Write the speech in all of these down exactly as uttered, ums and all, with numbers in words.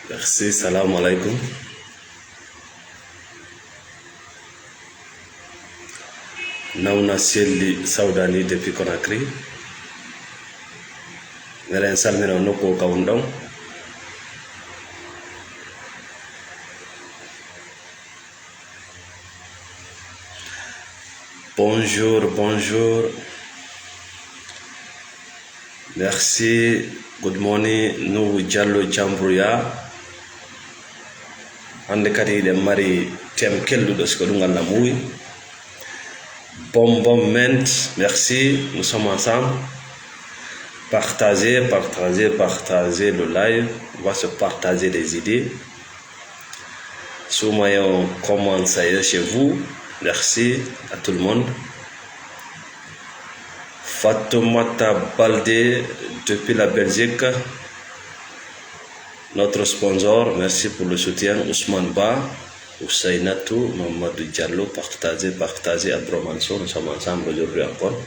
Merci, salamu alaikum. Nawna Selli Sawdani depuis Conakry. Meren salmina nokku ka won ɗon. Bonjour, bonjour. Merci. Good morning, Nuhu Jallo Jambruya. Hannde kadi eɗen mari thème kelɗuɗo, siko ɗum Allah muuyi. Bom Bom Ment, merci, nous sommes ensemble. Partagez, partagez, partagez le live. On va se partager des idées. Soumayon, comment ça est chez vous? Merci à tout le monde. Fatoumata Baldé depuis la Belgique, notre sponsor, merci pour le soutien. Ousmane Ba, Ousseynatou, Mamadou Diallo, partagez, partagez, Abdourahmane Sow, nous sommes ensemble aujourd'hui encore.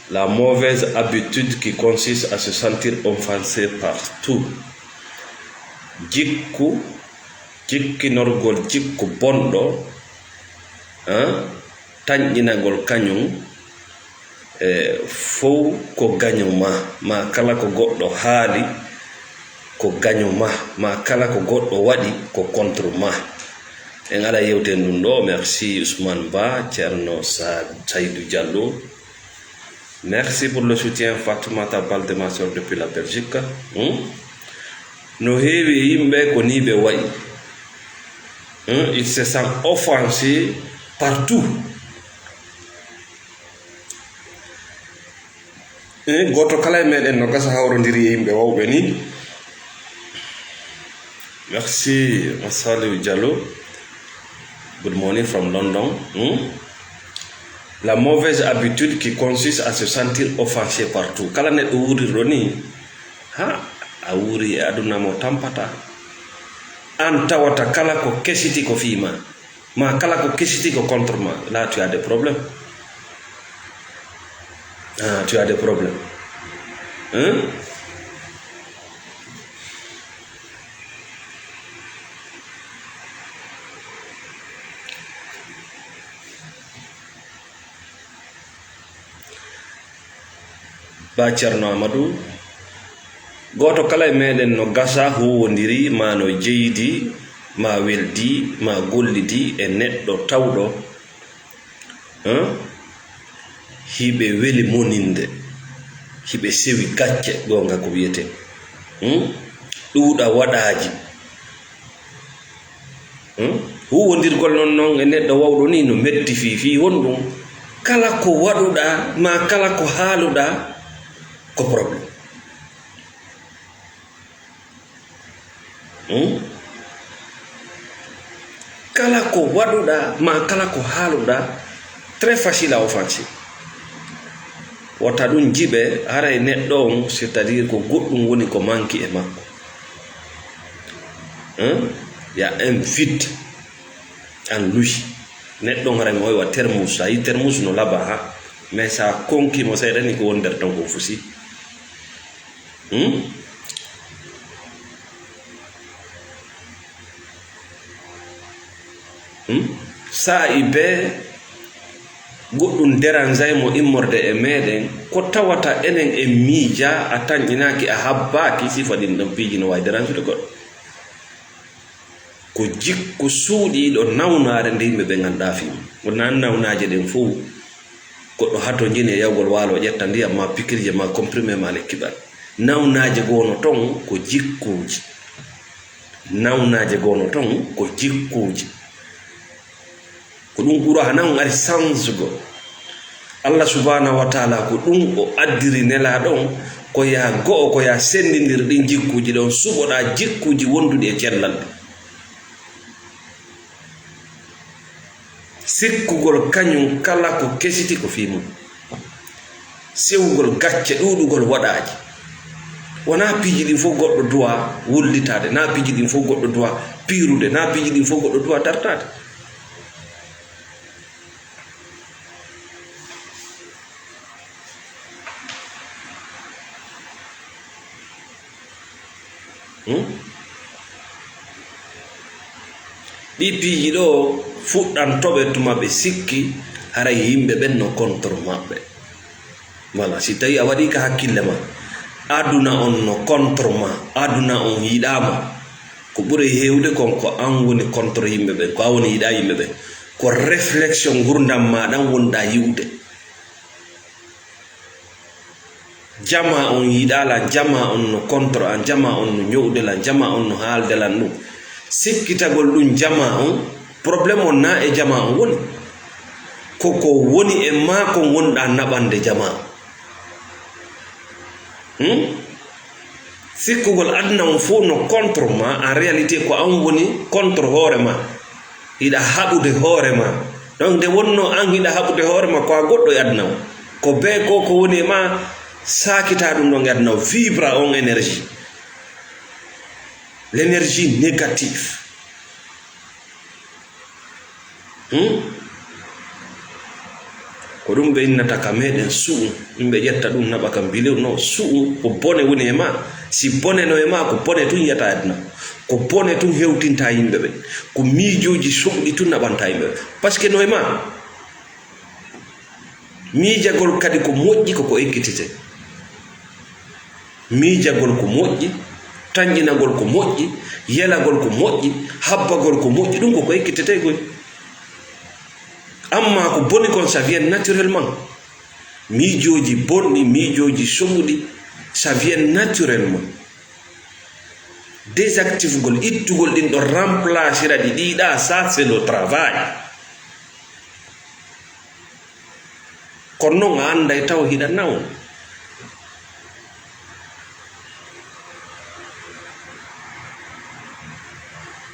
La mauvaise habitude qui consiste à se sentir offensé par tout. Jikku, jikkinorgol jikku bonɗo, hein, tanƴinagol kañum, e, fow ko gaño ma, ma kala ko goɗɗo haali ko gaño ma, ma kala ko goɗɗo waɗi ko contre ma. En ala yewten ɗum ɗo. Merci Ousmane Ba, Thierno Sa-, Saïdou Diallo. Merci pour le soutien, Fatoumata Balde, ma sœur depuis la Belgique. Hmm? No heewi e yimɓe ko ni ɓe wayi. Hmm? Il se sent offensé partout. Eh, gooto kala e meɗen no gasa hawrondiri e yimɓe wawɓe ni. Merci, Masaliou Diallo. Good morning from London. Hmm? La mauvaise habitude qui consiste à se sentir offensé partout. Kala neɗɗo wuurirɗo ni, ha, a wuuri e aduna mo tampata. An tawata kala ko kesiti ko fii ma. Ma kala ko kesiti ko contre ma. Là, tu as des problèmes. Ah, tu as des problèmes. Hein? Ba Ceerno Amadou, gooto kala e meɗen no gasa huuwondiri, ma no jeydi, ma weldi, ma gollidi e neɗɗo tawɗo, hein, hiɓe weli moninde, hiɓe sewi gacce, goonga ko wiyetee. Hmm? Ɗuuɗa waɗaaji. Hmm? Huuwondirgol non, non e neɗɗo wawɗo ni no metti fii, fii honɗum? Kala ko waɗuɗaa, ma kala ko haaluɗaa, ko problème. Hmm? Kala ko waɗuɗaa, ma kala ko haaluɗaa, très facile à offenser. Wota ɗum jiɓe, haray neɗɗo on, c'est-à-dire ko goɗɗum woni ko manki e makko. Hein? Il y a un vide en lui. Neɗɗo on haray mo o wa termus, a yi termus no laba ha. Mais sa konki mo seeɗa ni ko woni nder ton ko fusi. Hmm? Hmm? Saa'i bee goɗɗum deranzay mo immorde e meɗen, ko tawata enen en miija a tanƴinaaki, a habbaaki, sifa ɗin ɗon piiji no waawi deranzude goɗɗo. Ko jikku suuɗiiɗo nawnaare nde yimɓe ɓe nganndaa fii mum. Wonaa nawnaaje ɗen fow goɗɗo hatonjini e yahgol waalo ƴetta ndiyam ma pikirje ma comprimé ma lekki ɓan. Nawnaaje goo no ton ko jikkuuji. Nawnaaje goo no ton ko jikkuuji. Ko ɗum Qur'aana on ari sansugo. Allah subhanahu wa ta'ala ko ɗum o addiri nelaaɗo on, ko yaa go'o, ko yaa senndindir ɗin jikkuuji ɗon, suɓoɗaa jikkuuji wonduɗi e cellal ɗin. Sikkugol kañum kala ko kesiti ko fii mum. Sewugol gacce, ɗuuɗugol waɗaaji. Wonaa piiji ɗin fof goɗɗo duwaa wullitaade, naa piiji ɗin fof goɗɗo duwaa piirude, naa piiji ɗin fof goɗɗo duwaa dartaade. Hmm? Ɗii piiji ɗoo fuɗɗantoo ɓe tuma ɓe sikki haray yimɓe ɓen no contre maɓɓe. Voilà, si tawii a waɗii ka hakkille ma, aduna on no contre ma, aduna on yiɗaa ma, ko ɓuri heewde kon ko an woni contre yimɓe ɓen, ko an woni yiɗaa yimɓe ɓen. Ko réflexion ngurndan maa ɗan wonɗaa yi'ude. Jamaa on yiɗaa lan, jamaa on no contre an, jamaa on no ño'ude lan, jamaa on no haalde lan ɗun. Sikkitagol ɗun jamaa on, problème on naa e jamaa on woni. Ko ko woni e maa kon wonɗaa naɓande jamaa on. Hmm? Sikkugol aduna on fow no contre ma, en réalité ko an woni contre hoore ma. Hiɗa haɓude hoore ma. Donc nde wonnoo an hiɗa haɓude hoore ma, ko a goɗɗo e aduna on. Ko bee ko ko woni e ma, saakitaa ɗun ɗon e aduna on, vibra on énergie. L'énergie négative. Hmm? Ko ɗun ɓe innata ka meɗen su'u, yimɓe ƴetta ɗun naɓa ka mbilew. No, su'u ko bone woni e ma. Si bone no e ma, ko bone tun yiyata e aduna. Ko bone tun hewtinta yimɓe ɓen. Ko miijooji suɓɗi tun naɓanta yimɓe ɓen. Parce que no e ma. Miijagol kadi ko moƴƴi, ko ko ekkitetee. Miijagol ko moƴƴi, tanƴinagol ko moƴƴi, yelagol ko moƴƴi, habbagol ko moƴƴi, ɗun ko ko ekkitetee koy. Amma ko boni kon, ça vient naturellement. Miijooji bonɗi, miijooji soɓuɗi, ça vient naturellement. Désactivegol, ittugol ɗin ɗon, remplacera ɗi, ɗiɗa, ça c'est le travail. Kono non a annday taw hiɗa nawna.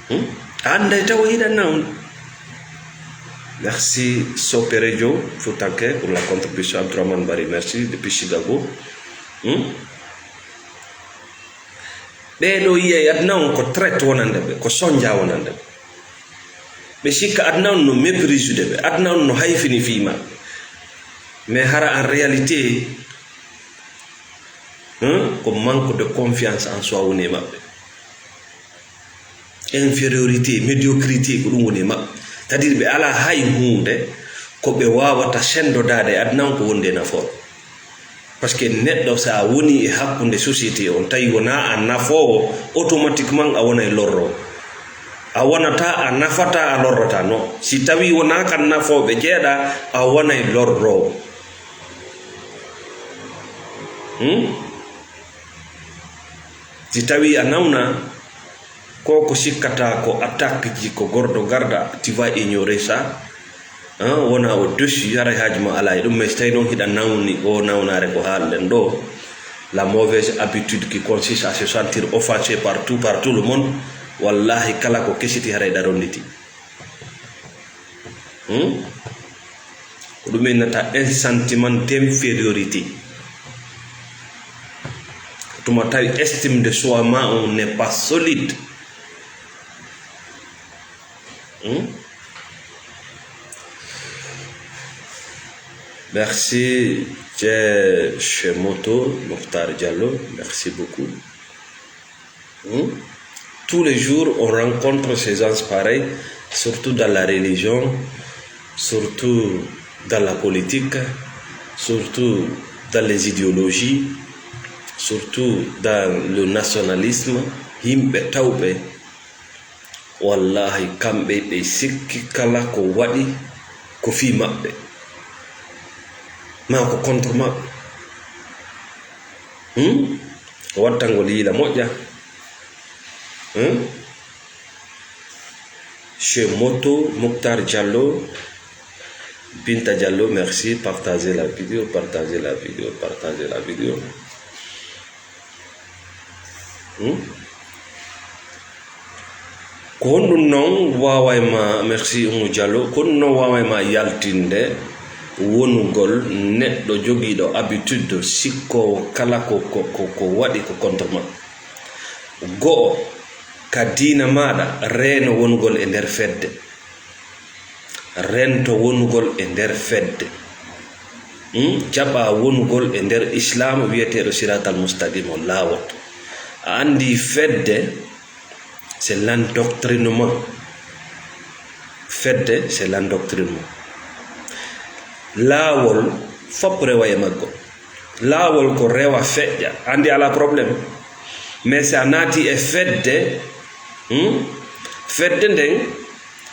Hmm? A annday taw hiɗa nawna. Merci Sopere Joe Futanke pour la contribution. Abdourahmane Bari, merci depuis Chicago. Hmm? Ɓee ɗoo yi'ay aduna on ko traite wonande ɓe, ko sonja wonande ɓe. Ɓe sikka aduna on no méprisde ɓe, aduna on no hayfini fii maɓɓe. Mais hara en réalité, hein, ko manque de confiance en soi woni e maɓɓe. Infériorité, médiocrité, ko ɗun woni e maɓɓe. C'est-à-dire ɓe alaa hay huunde ko ɓe waawata senndodaade e aduna on ko wonde e nafoore. Parce que neɗɗo, so a wonii e hakkunde société on, tawi wonaa a nafoowo, automatiquement a wonay lorroowo. A wonataa a nafataa, a lorrataa. Non. Si tawii wonaa ka nafooɓe jeyaa, a wonay lorroowo. Hmm? Si tawii a nawnaa, ko ko sikkataa ko attaque ji, ko gordo garda, tu vas ignorer ça. Hein, wona au-dessus, haray haaju ma alaa e ɗun, mais si tawii non hiɗa nawni, oo nawnaare ko haalɗen ɗoo, la mauvaise habitude qui consiste à se sentir offensé par tout, par tout le monde, wallahi kala ko kesiti haray ɗa ronnditi. Hmm? Ko ɗum innata un sentiment d'infériorité. Tuma tawi estime de soi ma on n'est pas solide. Hmm? Merci, Che-, Chemoto Mokhtar Diallo. Merci beaucoup. Hmm? Tous les jours, on rencontre ces gens pareils, surtout dans la religion, surtout dans la politique, surtout dans les idéologies, surtout dans le nationalisme. Yimɓe tawɓe, wallahi, kamɓe ɓe sikki kala ko waɗi ko fii maɓɓe, maa ko contre maɓɓe. Hmm? Wattangol yiila moƴƴa. Hmm? Chez Moto Mokhtar Diallo, Binta Diallo, merci. Partagez la vidéo, partagez la vidéo, partagez la vidéo. Hmm? Ko honɗum non waaway ma, merci Oumou Diallo, ko honɗum non waaway ma yaltinde wonugol neɗɗo jogiiɗo habitude sikkoowo kala ko, ko, ko, ko waɗi ko contre ma? Go'o, ka diina maaɗa, reeno wonugol e nder fedde. Rento wonugol e nder fedde. Hmm? Jaɓa wonugol e nder Islaam wi'eteeɗo Siraatal Mustaqim, on laawol. A anndi fedde, c'est l'endoctrinement. Fedde, c'est l'endoctrinement. Laawol fof rewa e maggo. Laawol ko rewa feƴƴa. Anndi alaa problème. Mais si a naati e fedde, hmm, fedde nden,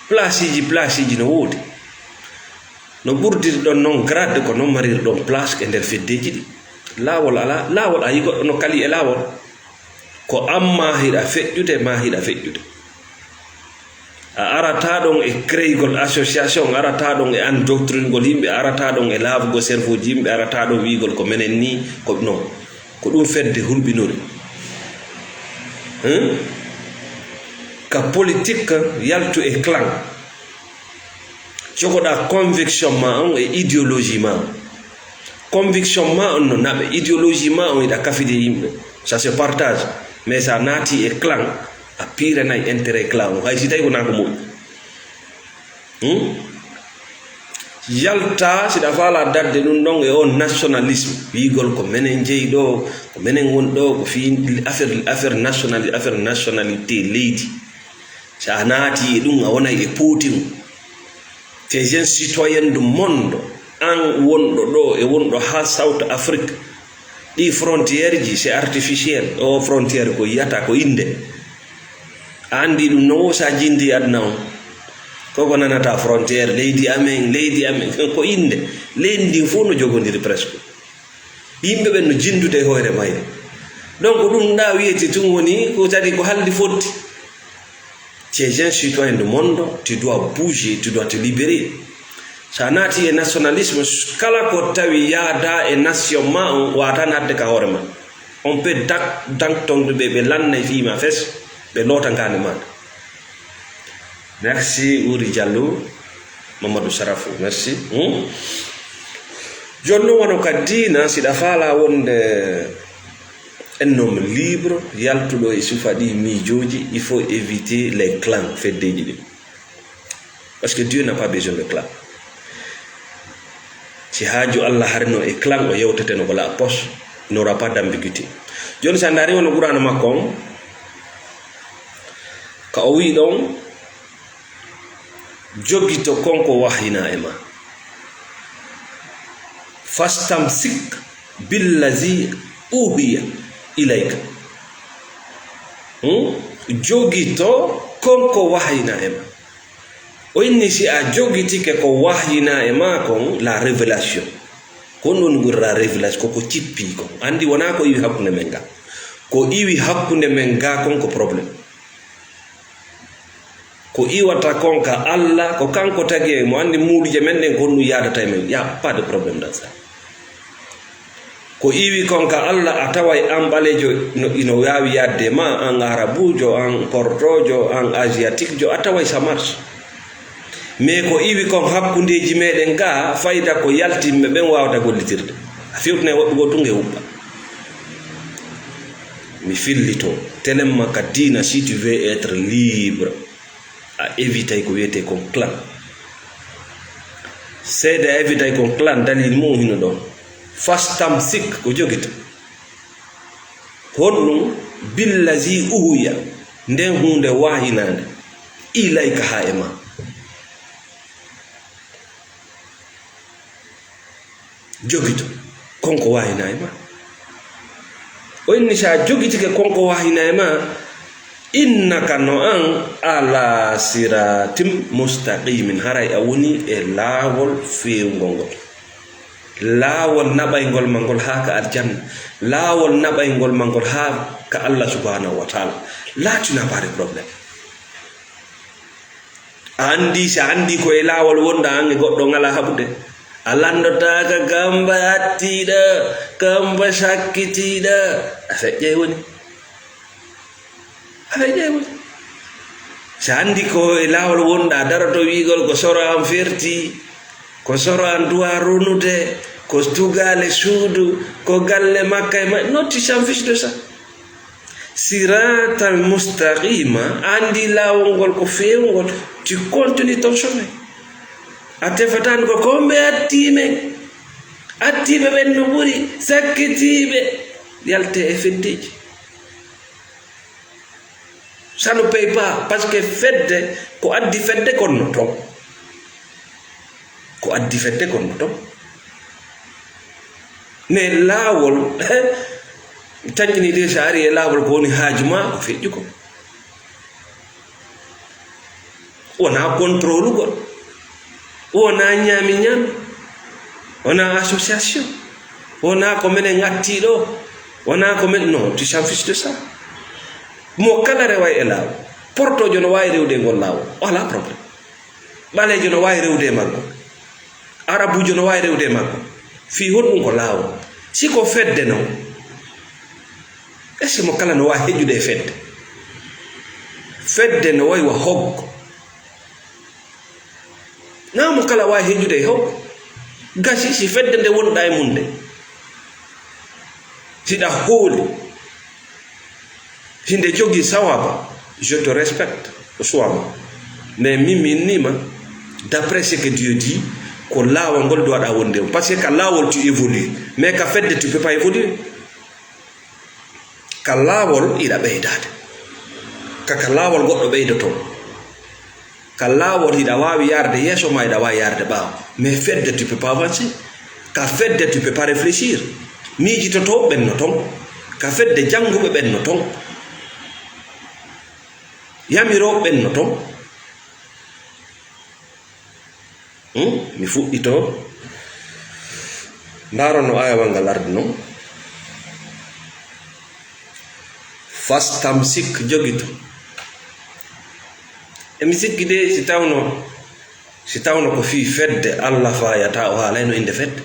placeiji, placeiji no woodi. No ɓurdiri ɗon noon grade, ko noon mariri ɗon place e nder feddeji ɗi. Laawol alaa, laawol a yi goɗɗo no kali e laawol. Ko an maa hiɗa feƴƴude, maa hiɗa feƴƴude. A arata ɗon e créygol association, arata ɗon e endoctringol yimɓe, arata ɗon e laaɓugol cerveauji yimɓe, arata ɗon wi'ugol ko menen ni, ko non. Ko ɗum fedde hulɓinori. Hein? Ka politique, yaltu e clan. Jogoɗaa conviction ma on e idéologie ma on. Conviction ma on no naɓe, idéologie ma on hiɗa kafidi e yimɓe. Ça se partage. Mais sa naati e clan, a piiranay intérêt clan on. Hay si tawi wonaa ko moƴƴi. Hmm? Yalta, siɗa faala dadde ɗum ɗon e on nationalisme. Wi'ugol ko menen jeyi ɗo, ko menen woni ɗo, ko fii affaire, affaire nationali-, affaire nationalité leydi. Si a naati e ɗum, a wonay e pootiru. T'es un citoyen du monde, an wonɗo ɗo e wonɗo haa South Afrique. Ɗi frontière ji, c'est artificiel. O frontière ko yiyata ko innde. A anndi ɗum no wo sa jindi aduna on. Koko nanata frontière, leydi amen, leydi amen, ko innde. Leydi ndin fof no jogodiri presque. Yimɓe ɓen no jindude e hoore mayre. Donc, ɗum ɗa wiyete tun woni ko tagi ko haldi fotti. Tu es un citoyen du monde, tu dois bouger, tu dois te libérer. Sa naati e nationalisme, kala ko tawi yaada e nation ma on, wata nadde ka hoore ma. On peut dak-, danktonde ɓe, ɓe lanna e fii ma fes, ɓe loota ngaane ma. Merci, Wuri Diallo, Mamadou Sarafou, merci. Hmm? Jooni non wano ka diina, siɗa faala wonde un homme libre, yaltuɗo e sufa ɗi miijooji, il faut éviter les clans, feddeji ɗin. Parce que Dieu n'a pas besoin de clan. Si haaju Allah harino e clan, o yewtete no ko la poche, il n'aura pas d'ambiguïté. Jooni sa ndaari wano Qur'aana makko on, ka o wi'i ɗon, jogito kon ko wahyinaa e ma. Fastamsik billazi uhiya ilayka. Hmm? Jogito kon ko wahyinaa e ma. O inni si a jogitike ko wahyinaa e ma kon, la révélation. Ko ɗum woni la révélation, ko ko cippi kon. Anndi wonaa ko iwi hakkunde men ga. Ko iwi hakkunde men ga kon ko problème. Ko iwata kon ka Allah, ko kanko tagi en, mo anndi muuluje men ɗen, ko ɗum yaadata e men. Y a pas de problème dans ça. Ko iwi kon ka Allah, a taway an ɓaleejo no, ino waawi yaadde ma, an arabuujo, an portoojo, an asiatique jo, a taway ça marche. Mais ko iwi kon hakkundeeji meɗen ga, fayda ko yalti yimɓe ɓen waawata gollitirde. A fewtinay woɓɓe goo tun e huɓɓa. Mi fillito, tellement ka diina, si tu veux être libre, a évitay ko wiyetee kon clan. Seede a évitay kon clan, dalil mum hino ɗon. Fastamsik, ko jogita. Honɗum? Billazi uhiya, nden huunde wahyinaande, ilayka, haa e ma. Jogito kon ko wahyinaa e ma. O inni, si a jogitike kon ko wahyinaa e ma, innaka, no an, ala siratim mustaqimin, haray a woni e laawol feewngol ngol. Laawol naɓayngol ma ngol haa ka aljanna. Laawol naɓayngol ma ngol haa ka Allah subhanahu wa ta'ala. Là, tu n'as pas de problème. A anndi, si a anndi ko e laawol wonɗa, an e goɗɗo ŋalaa haɓude. A lanndotaaka kamba attiiɗo, kamba sakkitiiɗo. A feƴƴay woni. A feƴƴay woni. Si a anndi ko e laawol wonɗa, a daroto wi'ugol ko soro an ferti, ko soro an duwa ronude, ko tugaale suudu, ko galle makka e ma-, non, tu t'en fiches de ça. Siratal mustaqima, a anndi laawol ngol ko feewngol, tu continues ton chemin. A tefataani ko, ko ɓe attii men. Attiiɓe ɓen no ɓuri, sakkitiiɓe, yalte e feddeji. Ça ne paye pas, parce que fedde, ko addi fedde kon no ton. Ko addi fedde kon no ton. Ne laawol, taƴini de so ari e laawol ko woni haaju ma, ko feƴƴu ko. Wonaa contrôle gol. Wonaa ñaami ñaami. Wonaa association. Wonaa ko menen ŋatti ɗo. Wonaa ko men, non, tu s'en fiches de ça. Mo kala rewa e laawol. Portojo no waawi rewde e ngol laawol. Wala problème. Ɓaleejo no waawi rewde e makko. Arabujo no waawi rewde e makko. Fii honɗum ko laawol? Si ko fedde non, est-ce que mo kala no waawi heƴude e fedde? Fedde no wayi wa hoggo. Naa mo kala waawi heƴude e hoggo. Gasi si fedde nde wonɗa e mum nde. Hiɗa hooli. Hinde jogii sawaba, je te respecte, ko suwama. Mais min mi innima, d'après ce que Dieu dit, ko laawol ngol ɗo waɗa wonde. Parce que ka laawol tu évolues, mais ka fedde tu peux pas évoluer. Ka laawol hiɗa ɓeydaade. Ka, ka laawol goɗɗo ɓeydoto. Ka laawol hiɗa waawi yaarde yeeso ma, hiɗa waawi yaarde ɓaawo. Mais fedde, tu peux pas avancer. Ka fedde, tu peux pas réfléchir. Miijitotooɓe ɓen no ton. Ka fedde, jannguɓe ɓen no ton. Yamirooɓe ɓen no ton. Hmm? Mi fuɗɗito. Ndaaron no aayawal ngal ardi non. Fastamsik, jogito. E mi sikki de, si tawno, si tawno ko fii fedde, Allah faayata, o haalayno innde fedde.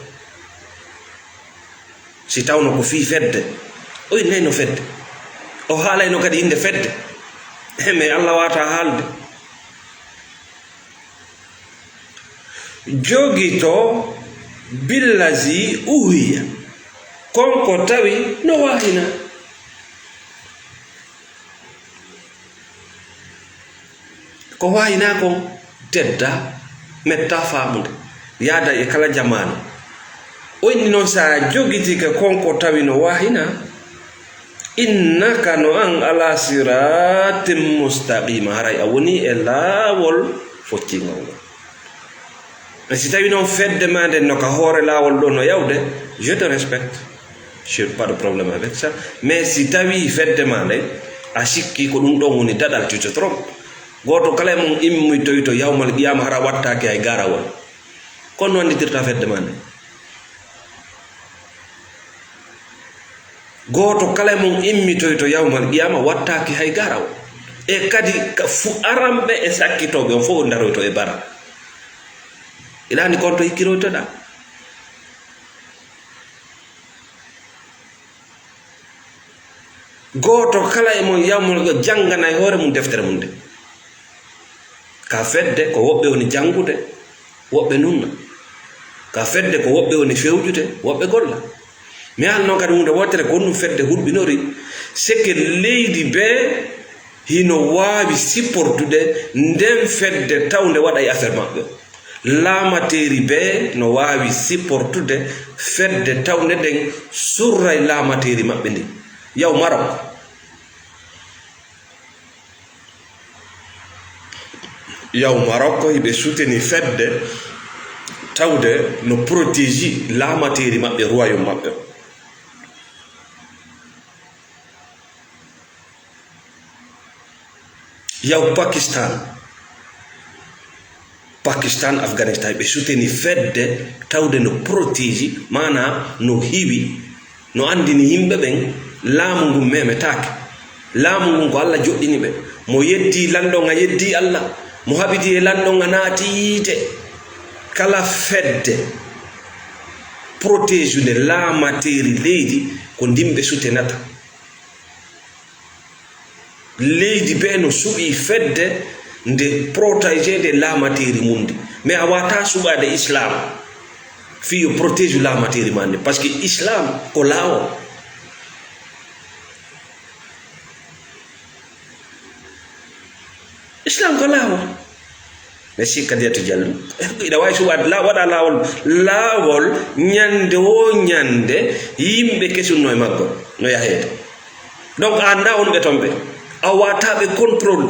Si tawno ko fii fedde, o innayno fedde. O haalayno kadi innde fedde. Mais Allah waata haalde. Jogito billazi uhiya. Kon ko tawi no waahina. Ko waahina kon tedda, metta faamude, yaada e kala jamaanu. O inni non, sa jogitike kon ko tawi no waahina, innaka, no an, ala siratin mustaqima, haray a woni e laawol foccingol ngol. Mais si tawi non fedde ma nden no ka hoore laawol ɗo no yawde, je te respecte. Je n'ai pas de problème avec ça. Mais si tawi fedde ma nden, a sikki ko ɗum ɗon woni daɗal, tu te trompes. Gooto kala e mon immoytoyto yawmal qiyama hara wattaaki hay garawol. Kono no annditirta fedde ma nden. Gooto kala e mon immitoyto yawmal qiyama wattaaki hay garawol. E kadi ka fu-, aranɓe e sakkitooɓe on fof ndaroyto e bara. Ilaani konto hikkiroytoɗa. Gooto kala e mon yawmal qiyama jannganay hoore mum deftere mum nde. Ka fedde ko woɓɓe woni janngude, woɓɓe nunna. Ka fedde ko woɓɓe woni fewjude, woɓɓe golla. Mi haalno kadi huunde wootere ko honɗum fedde hulɓinori, c'est que leydi bee hino waawi supportude nden fedde tawnde waɗa e affaire maɓɓe. Laamateeri bee no waawi supportude fedde tawnde nden surray laamateeri maɓɓe ndin. Yaw Maroc. Yaw Maroc, hiɓe soutenir fedde tawde no protéger laamateeri maɓɓe, royaume maɓɓe. Yaw Pakistan. Pakistan, Afghanistan, ɓe soutenir fedde tawde no protéger, maanaa no hiwi, no anndini yimɓe ɓen laamu ngun memetaake. Laamu ngun ko Allah joɗɗini ɓe. Mo yeddii lanɗo on a yeddii Allah. Mo haɓidii e lanɗo on a naati yiite. Kala fedde protéger nde laamateeri leydi ko ndin ɓe soutenata. Leydi bee no suɓii fedde nde protéger nde laamateeri mum ndi. Mais a waawataa suɓaade Islam fii yo protéger laamateeri maa ndi. Parce que Islam ko laawol. Islam ko laawol. Mais si Kadiyatu Jallo, ina waawi suɓaade la-, waɗa laawol, laawol ñande woo ñande yimɓe kesun no e maggol, no yaheede. Donc a anndaa wonɓe toon ɓe. A wata ɓe contrôle.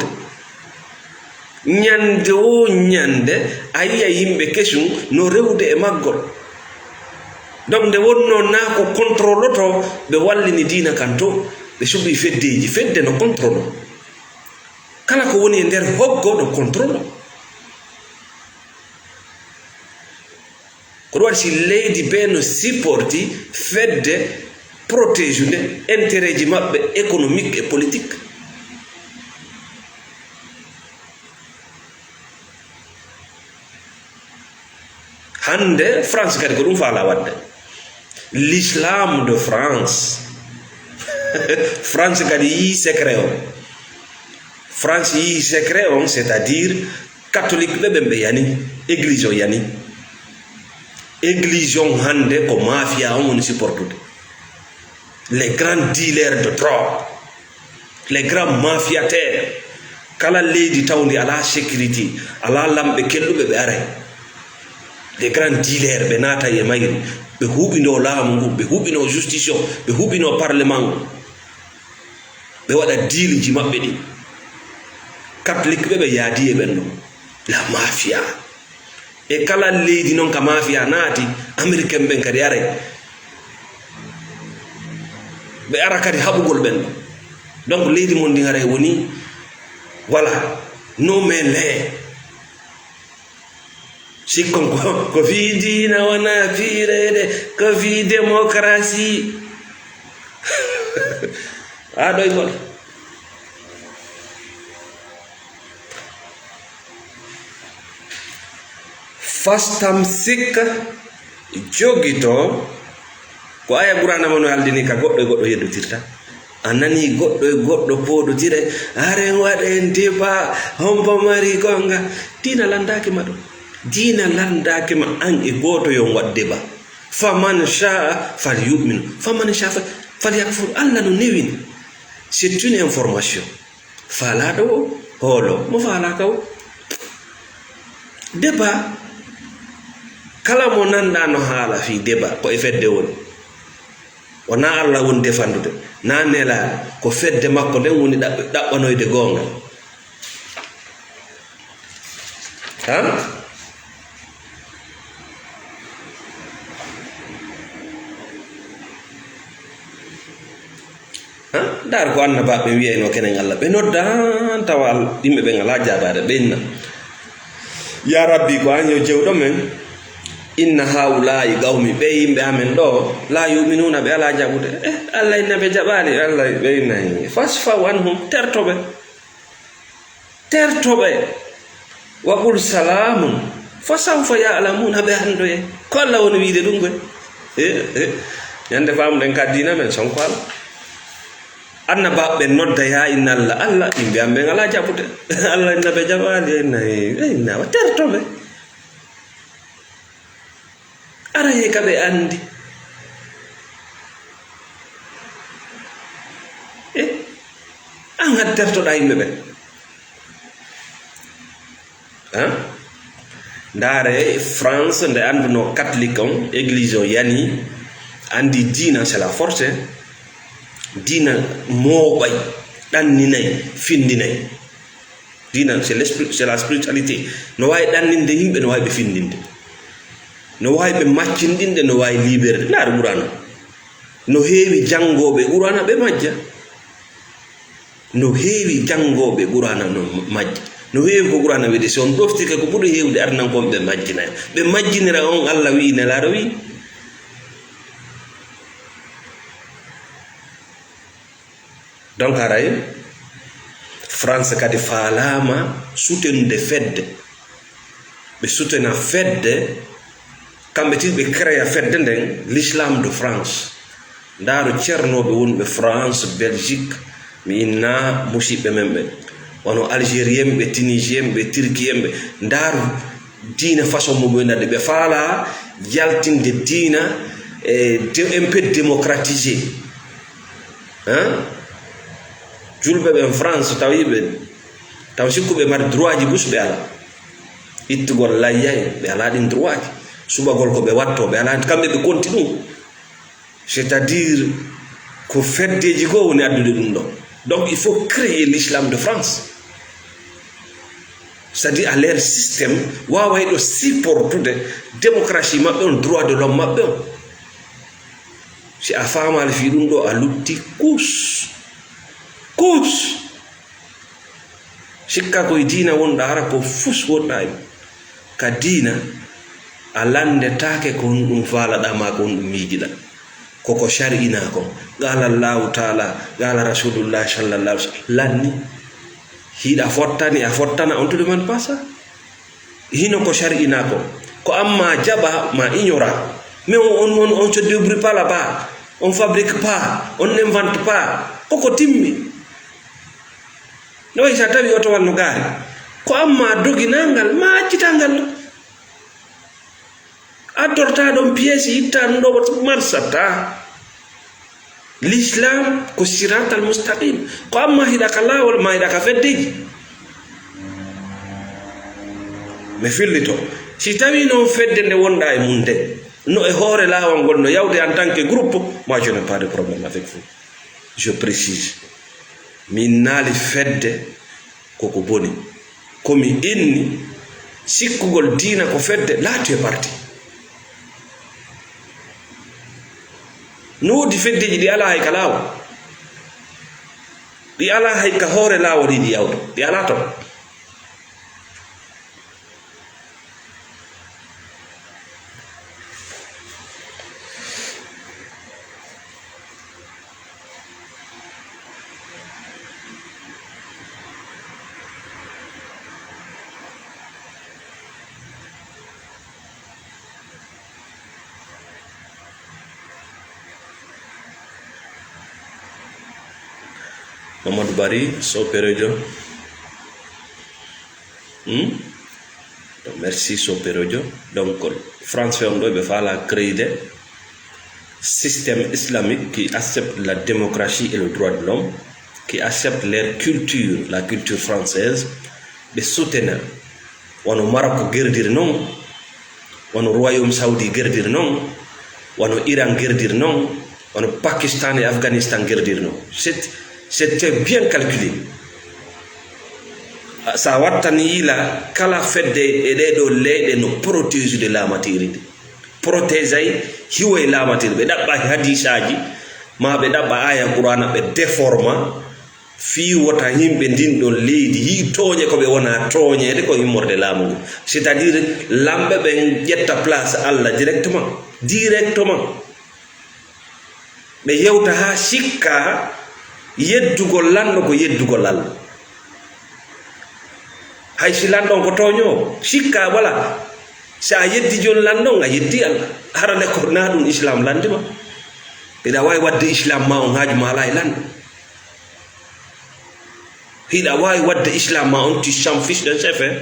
Ñande wo ñande, a yiya yimɓe kesum no rewde e maggol. Donc, nde wonno naa ko contrôle to, ɓe wallini diina kan to, ɓe suɓi feddeji, fedde no contrôle. Kala ko woni e nder hoggo no contrôle. Ko ɗum waɗi si leydi bee no supporti fedde protége nde intérêt ji maɓɓe économique et politique. Hannde France kadi ko ɗum faala waɗde. L'islam de France. France kadi yii secret o. France yii secret on, c'est-à-dire catholique ɓe ɓen ɓe yani, église o yani. Église on hannde ko mafia on woni supportude. Les grands dealers de drogue, les grands mafiateurs. Kala leydi tawndi alaa sécurité, alaa lamɓe kelɗuɓe ɓe aray. Les grands dealers ɓe naata e mayri, ɓe huɓindoo laamu ngu, ɓe huɓindoo justice o, ɓe huɓindoo parlement ngu. Ɓe waɗa diiliji maɓɓe ɗi. Catholique ɓe ɓe yaadi e ɓen ɗon. La mafia. E kala leydi noon ka mafia naati, Américain ɓen kadi aray. Ɓe ara kadi haɓugol ɓen ɗon. Donc leydi mon ndin aray woni, voilà, no men lee. Sikkon ko, ko fii diina wonaa fii reede, ko fii démocratie. Haa ɗoygol. Fastamsik, jogito, ko aya Qur'aana mo no aldini ka goɗɗo e goɗɗo yeddotirta. A nani goɗɗo e goɗɗo pooɗotire, haren waɗen débat, hombo mari gonga. Diina landaaki ma ɗum. Diina landaaki ma an e gooto yo on waɗ débat. Faman sha'a falyu'min, faman sha'a fa-, falyakfur. Allah no newini. C'est une information. Faalaaɗo o hoolo, mo faalaaka o. Débat, kala mo nanɗaa no haala fii débat, ko e fedde woni. Wonaa Allah woni defandude, naa nelaaɗo, ko fedde makko nden woni ɗaɓɓ-, ɗaɓɓanoyde goonga. Han? Han? Ndaar ko annabaaɓe ɓen wi'ayno kenen Allah. Ɓe nodda han tawa Al-, yimɓe ɓen alaa jaabaade. Ɓe inna, "Ya Rabbi, ko an yo jewɗo men. Inna haulaa'i qawmi, ɓe yimɓe amen ɗo, la yu'minuuna, ɓe alaa jaɓude." Eh, Allah inna ɓe jaɓaali. Allah ɓe inna, "Fasfa'u anhum, terto ɓe." Terto ɓe. "Wa qul salaamun, fa sawfa ya'lamuuna", ɓe anndoye. Ko Allah woni wiide ɗum koy. E, e. Ñande faamuɗen ka diina men, sonko Allah. Annabaaɓe ɓe nodda, "Ya inna Allah, Allah, yimɓe am ɓen alaa jaɓude." Allah inna ɓe jaɓaali, inna, e, inna, wa terto ɓe. Arayee ka ɓe anndi. E, an haddartoɗaa yimɓe ɓen. Han? Ndaare France nde annduno catholique on, église o yani, anndi diina, c'est la force, hein. Diina mooɓay, ɗanninay, findinay. Diina, c'est l'esprit, c'est la spiritualité. No waawi ɗanninde yimɓe, no waawi ɓe findinde. No waawi ɓe maccinɗinde, no waawi libérde. Ndaaru Qur'aana. No heewi janngooɓe Qur'aana ɓe majja. No heewi janngooɓe Qur'aana no majja. No heewi ko Qur'aana wiide, si on ɗoftike ko ɓuri heewde arnankoon ɓe majjinay. Ɓe majjinira on Allah wi'i, Nelaaɗo wi'i. Donc, haray, France kadi faalaama soutenir fedde. Ɓe soutenir fedde, kamɓe tigi ɓe créer fedde nden, l'islam de France. Ndaaru ceernooɓe wonɓe France, Belgique, mi inna musiɓɓe men ɓe. Wano Algérien ɓe, Tunisien ɓe, Turquien ɓe. Ndaaru diina façon mo ɓe nandi. Ɓe faala yaltinde diina, e de-, un peu démocratisé. Hein? Julɓe ɓen France, tawi ɓe, taw sikkuɓe mari droit ji bus ɓe ala. Ittugol layyay, ɓe ala ɗin droit ji. Suɓagol ko ɓe watto, ɓe ala, kamɓe ɓe konti ɗum. C'est-à-dire, ko feddeji goo woni addude ɗum ɗo. Donc il faut créer l'islam de France. C'est-à-dire à leur système waawayɗo supportude démocratie maɓɓe on, droit de l'homme maɓɓe on. Si a faamaali fii ɗum ɗo, a lutti kuus kuus. Sikka koye diina wonɗa, hara ko fus wonɗa e ka diina. A lanndetaake ko honɗum faalaɗa maa ko honɗum miijiɗa. Koko sari'inaa kon. Qaala Allaahu taala, qaala Rasuulullaahi sallallaahu alayhi wa sallam. Lanni. Hiɗa fottani, a fottana, on te demande pas ça. Hino ko sari'inaa kon. Ko amma jaɓa ma ignora. Mais on, on, on, on se débrouille pas là-bas. On fabrique pas, on n'invente pas. Koko timmi. No wayi sa tawi otowal no gaari. Ko amma doginangal, ma accitangal. A torta ɗon pièce, itta ɗum ɗo, marsata. L'islam ko siratal mustaqim. Ko amma hiɗa ka laawol ma hiɗa ka feddeji. Mi fillito. Si tawi noon fedde nde wonɗa e mum nde, no e hoore laawol ngol no yawde en tant que groupe, moi je n'ai pas de problème avec vous. Je précise. Mi innaali fedde koko boni. Ko mi inni sikkugol diina ko fedde, là tu es parti. No woodi feddeji ɗi alaa hay ka laawol. Ɗi alaa hay ka hoore laawol hiɗi yawde. Ɗi alaa ton. Mamadou Bari, Soperejo. Hmm? Merci, Soperejo. Donc, France fe on ɗo ɓe faala créer système islamique qui accepte la démocratie et le droit de l'homme, qui accepte leur culture, la culture française, ɓe soutenir. Wano Maroc gerdiri non, wano Royaume Saoudi gerdiri non, wano Iran gerdiri non, wano Pakistan e Afghanistan gerdiri non. C'est, c'était bien calculé. Sa wattani yila kala fedde e ɗee ɗoo leyɗe no protéger de la matière ndi. Protéger ay hiwo e la matière. Ɓe ɗaɓɓa hadisaaji, ma ɓe ɗaɓɓa aya Qur'ana, ɓe déforma. Fii wota yimɓe ndin ɗon leydi yi'i tooñe ko ɓe wona tooñeede ko immorde laamu ngu. C'est-à-dire, lamɓe ɓen ƴetta place Allah directement. Directement. Ɓe yewta haa sikka yeddugol lanɗo ko yeddugol Allah. Hay si lanɗo on ko tooñoowo, sikka wala. Si a yeddi jon lanɗo on, a yeddi Allah. Hara nde ko naa ɗum Islam lanndi ma. Hiɗa waawi waɗde Islam ma on haaju ma alaa e lanɗo. Hiɗa waawi waɗde Islam ma on, tu s'en fiches d'un chef, hein.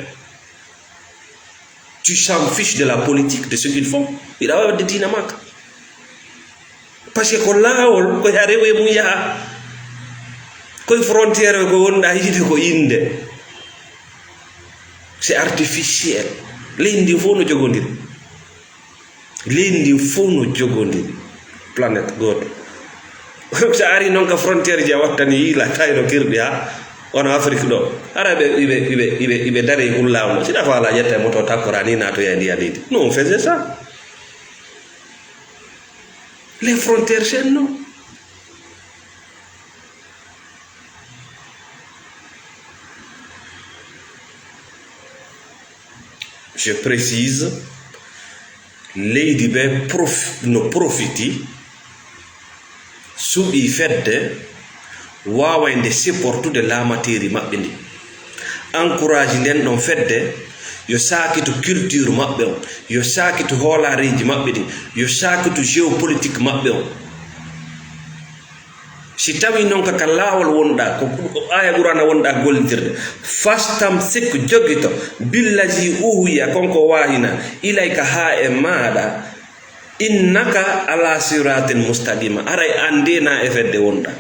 Tu s'en fiches de la politique, de ce qu'ils font. Hiɗa waawi waɗde diina ma ka. Parce que ko laawol, ko haa rewe mum yaha. Koye frontière ko wonɗa yiide ko innde. C'est artificiel. Leydi ndin fof no jogondiri. Leydi ndin fof no jogondiri. Planète gooto. So a ari noon ka frontière ji a wattani yiila tayno kirɗi ha, wano Afrique ɗo. Hara ɓe, iɓe, iɓe, iɓe, iɓe dare e hullaamu ɗo. Si ɗa faala ƴetta e moto takkora ni naatoya e ndiya leydi. Nous, on faisait ça. Les frontières, c'est non. Je précise, leydi ɓe prof-, no profiti, suɓi fedde, waaway nde supportude laamateri maɓɓe ndi. Encourage nden ɗon fedde, yo saakitu culture maɓɓe on, yo saakitu hoolaareeji maɓɓe ɗin, yo saakitu géopolitique maɓɓe on. Si tawi non ka, ka laawol wonɗa, ko aya Qur'ana wonɗa gollitirde, "Fastamsik", jogito, "billazi uhiya", kon ko wahina, "ilayka", haa e maaɗa, "innaka ala siratin mustaqima", aray an de na e fedde wonɗa.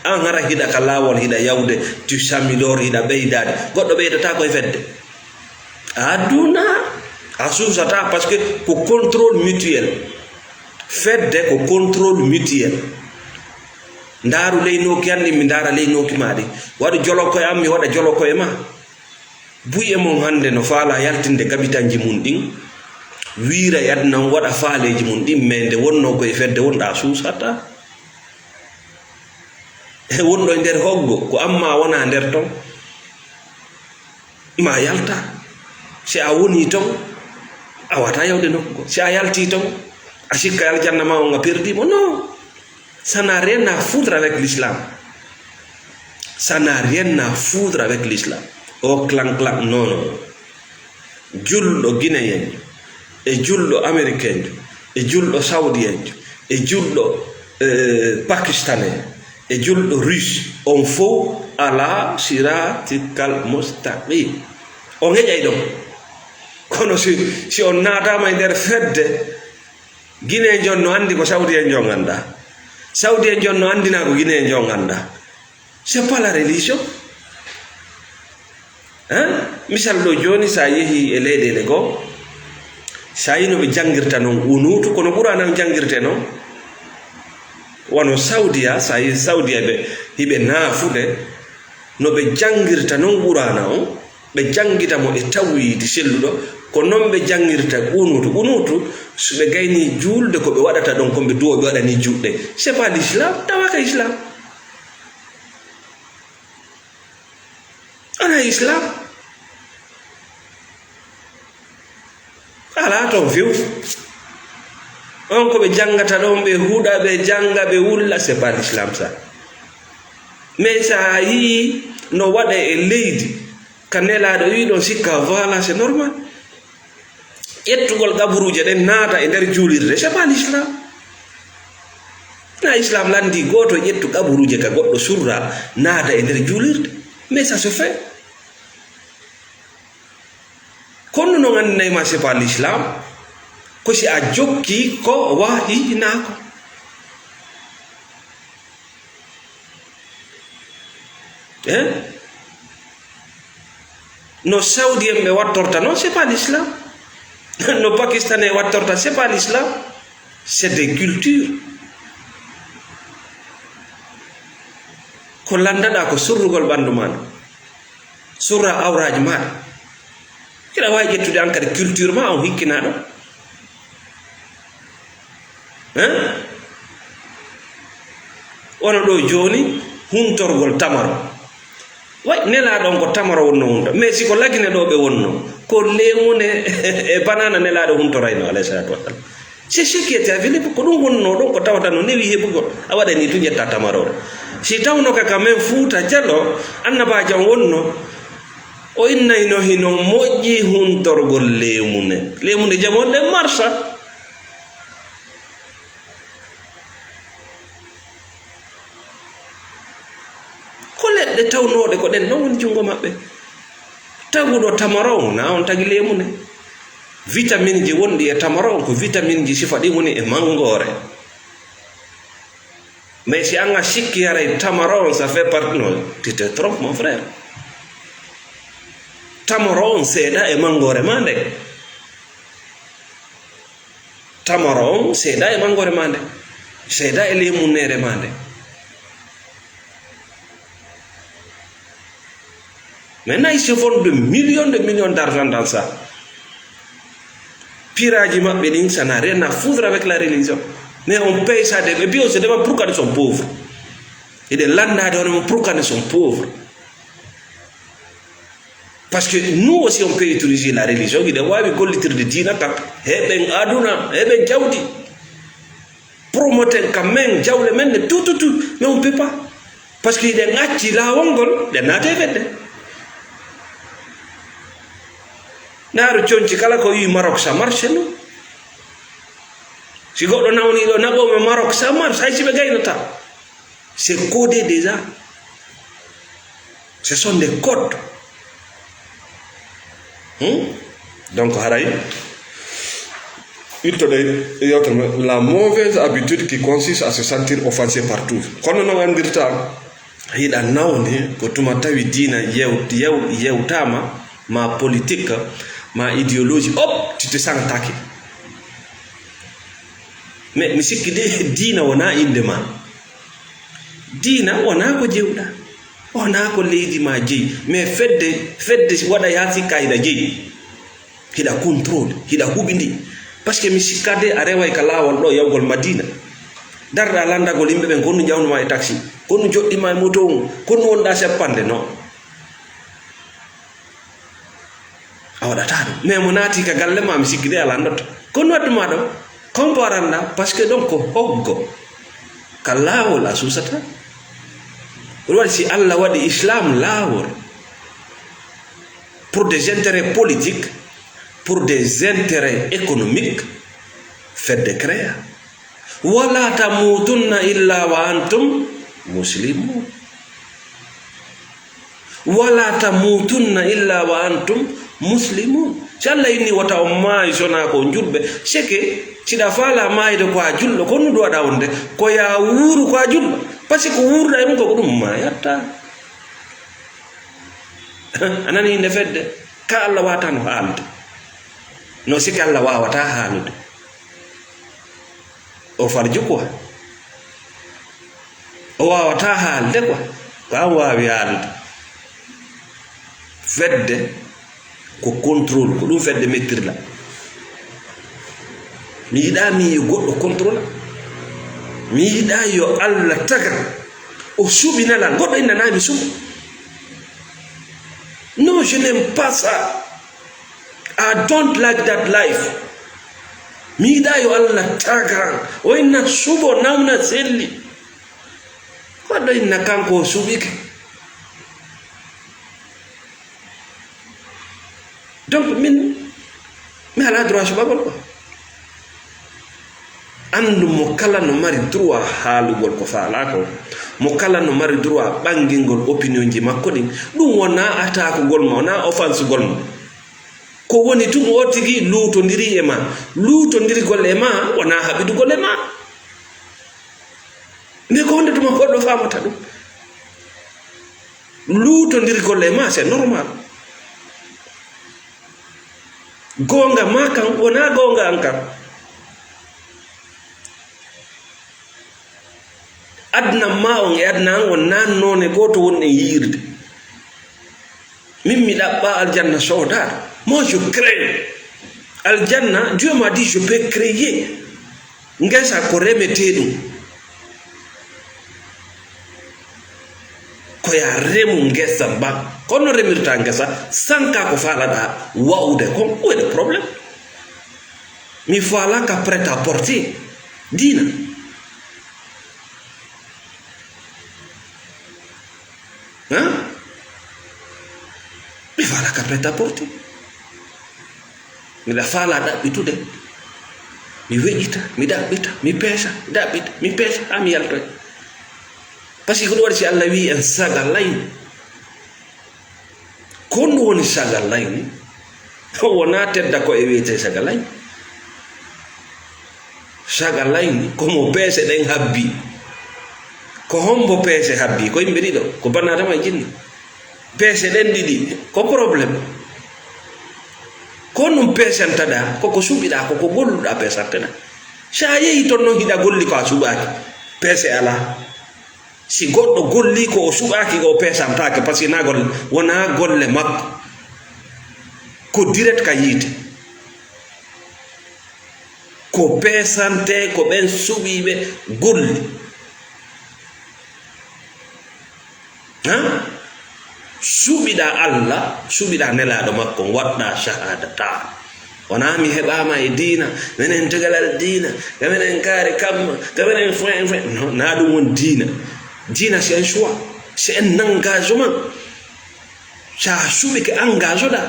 An hara hiɗa ka laawol, hiɗa yawde, tu s'améliores, hiɗa ɓeydaade. Goɗɗo ɓeydata ko e fedde. Aduna a suusata, parce que ko contrôle mutuel. Fedde ko contrôle mutuel. Ndaaru ley nooki an ɗin, mi ndaara ley nooki maa ɗin. Waɗu jolo koye an, mi waɗa jolo koye maa. Buy e mon hannde no faalaa yaltinde gabitanji mum ɗin, wiira e aduna on, waɗa faaleeji mum ɗin, mais nde wonnoo koye fedde wonɗaa suusataa. E wonɗo e nder hoggo, ko an maa wonaa nder ton. Ma yalta. Si a woni ton, a wata yawde nokku goo. Si a yalti ton, a sikka aljanna ma on a perdi mo. Non. Ça n'a rien à foutre avec l'islam. Ça n'a rien à foutre avec l'islam. O clan clan, non, non. Julɗo guinéen, e julɗo américain, e julɗo saoudien, e julɗo, eh, pakistanais, e julɗo russe, on fof ala siratikal mustaqim. On heƴay ɗon. Kono si, si on naataama e nder fedde, guinéen on no anndi ko saoudien on anndaa. Saoudien on no anndinaa ko guinéen on anndaa. C'est pas la religion. Hein? Misal ɗo jooni, sa yehi e leyɗeele goo, sa yi no ɓe janngirta non qunuutu, kono Qur'aana on janngirte non. Wano Saudiya, sa yi Saudiya ɓe, hiɓe naafude, no ɓe janngirta non Qur'aana on, ɓe janngita mo e tawhiidi selluɗo, ko non ɓe janngirta qunuutu. Qunuutu, so ɓe gayni juulde, ko ɓe waɗata ɗon, ko ɓe duwo ɓe waɗani juuɗe. C'est pas l'islam, tawa ka islam. Ana islam. Alaa toon few. On ko ɓe janngata ɗon, ɓe huɗa, ɓe jannga, ɓe wulla, c'est pas l'islam ça. Mais so a yii no waɗa e leydi, ka Nelaaɗo wii ɗon sikka, voilà, c'est normal. Ƴettugol qaburuuje ɗen naata e nder juulirde, c'est pas l'islam. Na islam lanndii gooto ƴettu qaburuuje ka goɗɗo surra naata e nder juulirde. Mais ça se fait. Kono non anndinay ma c'est pas l'islam, ko si a jokki ko wahyinaa ko. Hein? No Saudi en ɓe wattorta non, c'est pas l'islam. No Pakistanais wattorta, c'est pas l'islam. C'est des cultures. Ko lanndaɗaa ko surrugol ɓanndu maa ndu. Surra awraaji maa ɗi. Hiɗa waawi ƴettude an kadi culture maa on hikkinaa ɗo. Hein? Wano ɗo jooni, huntorgol tamaro. Way, Nelaaɗo on ko tamaro wonno hunta. Mais si ko Lagine ɗo ɓe wonno, ko leemune e banana Nelaaɗo huntorayno, alayhi salatu wassalam. C'est ce qui était available, ko ɗum wonno ɗon, ko tawata no newi heɓugol. A waɗani tun ƴetta tamaro. Si tawno ka, ka men Fuuta Jalo, Annabaajo on wonno, o innayno hino moƴƴi huntorgol leemune. Leemune jamon ɗen marsa. Ko leɗɗe tawnooɗe ko ɗen ɗon woni junngo maɓɓe. Taguɗo tamaro on, na on tagi leemune. Vitamine ji wonɗi e tamaro on, ko vitamine ji sifa ɗin woni e manngoore. Mais si an a sikki haray tamaro on, ça fait partie, non, tu te trompes, mon frère. Tamaro on seeɗa e manngoore maa nde. Tamaro on seeɗa e manngoore maa nde, seeɗa e leemuneere maa nde. Maintenant, ils se font de millions, de millions d'argent dans ça. Piraaji maɓɓe ɗin, ça n'a rien à foutre avec la religion. Mais on paye ça, des, et puis on se demande pourquoi nous sommes pauvres. Eɗen lanndaade hono mon pourquoi nous sommes pauvres. Parce que nous aussi, on peut utiliser la religion, hiɗen waawi gollitirde diina kan, heɓen aduna, heɓen jawdi, promoten ka men, jawle men, ne tout, tout, tout, mais on peut pas. Parce que hiɗen acci laawol ngol, ɗe naate fedde. Ndaaru conci kala ko wii Maroc, ça marche, non? Si goɗɗo nawniiɗo naɓoowo Maroc, ça marche, hay si ɓe gaynata. C'est codé déjà. Ce sont des codes. Hmm? Donc, haray, ittoɗen yewtere men, la mauvaise habitude qui consiste à se sentir offensé partout. Kono non anndirta, hiɗa nawni ko tuma tawi diina yew-, yew-, yewtaama, ma politique, ma idéologie, hop, tu te sens attaqué. Mais mi sikki de, diina wonaa innde ma. Diina wonaa ko jewɗa, wonaa ko leydi ma jeyi, mais fedde, fedde waɗa yaa sikka hiɗa jeyi, hiɗa contrôle, hiɗa huɓindi. Parce que mi sikka de a reway ka laawol ɗo yawgol Madina. Darɗa lanndagol yimɓe ɓen, konnu jawnuma e taxi, konnu joɗɗima e moto on, konnu wonɗa seppande, non. A waɗata ɗum. Mais mo naati ka galle ma, mi sikki de a lanndotto. Konnu wadduma ɗo, kon ko aranɗa, parce que ɗon ko hoggo. Ka laawol a suusata. Ɗum waɗi si Allah waɗi Islam laawol pour des intérêts politiques, pour des intérêts économiques, fedde créa. Wala tamutunna illa wa antum muslimun. Wala tamutunna illa wa antum muslimun. Si Allah inni wota on maayi sonaa ko on julɓe, seke siɗa faala maayde ko a julɗo, ko nuɗo waɗa on de, ko ya wuuru ko a julɗo. Parce que ko wuurɗa e mum ko ko ɗum maayatta. A nani innde fedde? Ka Allah waatano haalde. No sike Allah waawata haalude. O farju quoi. O waawata haalde quoi. Ko an waawi haalde. Fedde ko contrôle, ko ɗum fedde mettirla. Mi yiɗa mi yo goɗɗo contrôle. Mi yiɗa yo Allah taga. O suɓi nalal. Goɗɗo innana mi suɓo. Non, je n'aime pas ça. I don't like that life. Mi yiɗa yo Allah taga. O inna suɓo, nawna selli. Goɗɗo inna kanko o suɓike. Donc min, mi ala droit suɓagol ko. Anndu mo kala no mari droit haalugol ko faalaa kon. Mo kala no mari droit ɓanngingol opinion ji makko ɗin. Ɗum wonaa atakugol ma, wonaa offensugol ma. Ko woni tun o tigi luutondiri e ma. Luutondirgol e ma wonaa haɓidugol e ma. Mais ko honde tuma goɗɗo faamata ɗum? Luutondirgol e ma, c'est normal. Goonga ma kan wonaa goonga an kan. Aduna ma on e aduna an on nan noone gooto wonɗen yi'irde. Min mi ɗaɓɓa aljanna sooda. Moi, je crée. Aljanna, Dieu m'a dit, je peux créer. Ngesa ko remetee ɗum. Ko ya remu ngesa ba. Kono remirta ngesa, sanka ko faalaɗa wa'ude kon, où est le problème? Mi faalaka prêt à porter. Diina. Hein? Mi faalaka prêt à porter. Miɗa faala ɗaɓɓitude. Mi weƴita, mi ɗaɓɓita, mi peesa, mi ɗaɓɓita, mi peesa, haa mi yaltoya. Parce que ko ɗum waɗi si Allah wi'i en saga layni. Ko honɗum woni saga layni? Wonaa tedda ko e wiyetee saga layni. Saga layni, ko mo peese ɗen habbi. Ko hombo peese habbi? Ko yimɓe ɗiɗo, ko banna Adama e jinne. Peese ɗen ɗiɗi, ko problème. Ko honɗum peesantaɗa? Ko ko suɓiɗa, ko ko golluɗa peesanteɗa. Sa yehi ton non hiɗa golli ko a suɓaaki, peese alaa. Si goɗɗo golli ko o suɓaaki, o peesantaake, parce que na golle, wonaa golle makko. Ko direct ka yiite. Ko peesante, ko ɓen suɓiiɓe golli. Han? Suɓiɗa Allah, suɓiɗa nelaaɗo makko, waɗɗa shahadata. Wonaa mi heɓaama e diina, menen tegalal diina, ka menen kaari kamma, ka menen foin, foin. Non, na ɗum woni diina. Diina, c'est un choix, c'est un engagement. Sa suɓike, engage-oɗa.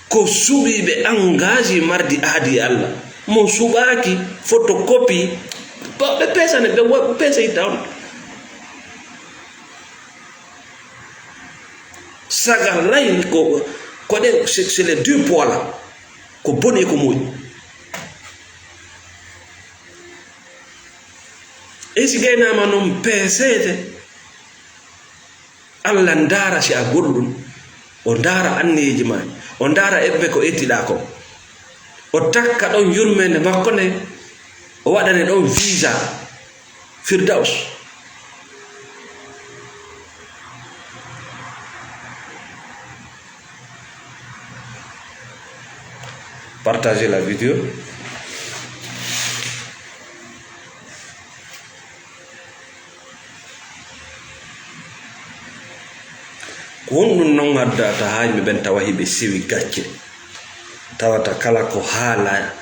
Ko suɓiiɓe engage mardi aadi e Allah. Mo suɓaaki, photocopie, ba-, ɓe peesane, ɓe wa-, peese itta on. Saga layni ko, ko ɗen, c'est, c'est les deux poids là. Ko boni e ko moƴƴi. E si gaynaama noon peeseede, Allah ndaara si a golluɗo, o ndaara anniyeeji maa, o ndaara ebbe ko ettiɗaa kon. O takka ɗon yurmeende makko nden, o waɗane ɗon visa Firdaus. Partagez la vidéo. Ko honɗum non addata haa yimɓe ɓen tawa hiɓe sewi gacce? Tawata kala ko haala,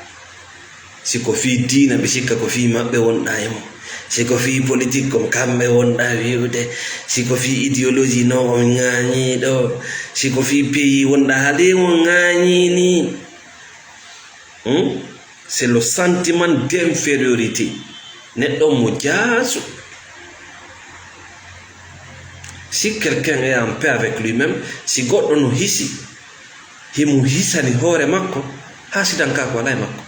si ko fii diina, ɓe sikka ko fii maɓɓe wonɗa e mo. Si ko fii politique, ko kamɓe wonɗa wi'ude. Si ko fii idéologie, non, on ŋaañii ɗo. Si ko fii pays wonɗa, haali on ŋaañii ni. Hmm? C'est le sentiment d'infériorité. Neɗɗo mo jaasu. Si quelqu'un est en paix avec lui-même, si goɗɗo no hisi, himo hisani hoore makko, haasidankaaku alaa e makko.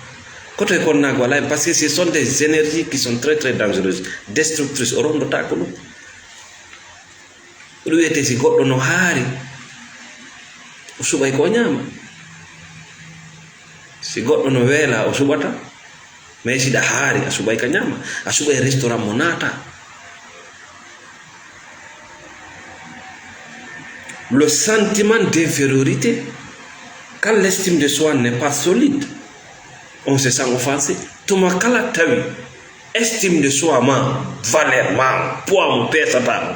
Koto e konnaagu alaa e, parce que ce sont des énergies qui sont très, très dangereuses, destructrices. O rondotaako ɗum. Ko ɗum wiyetee si goɗɗo no haari, o suɓay ko o ñaama. Si goɗɗo no weela, o suɓata. Mais si ɗa haari, a suɓay ka ñaama. A suɓay restaurant mo naata. Le sentiment d'infériorité, quand l'estime de soi n'est pas solide, on se sent offensé. Tuma kala tawi estime de soi ma, valeur ma, poids mo peesata mo,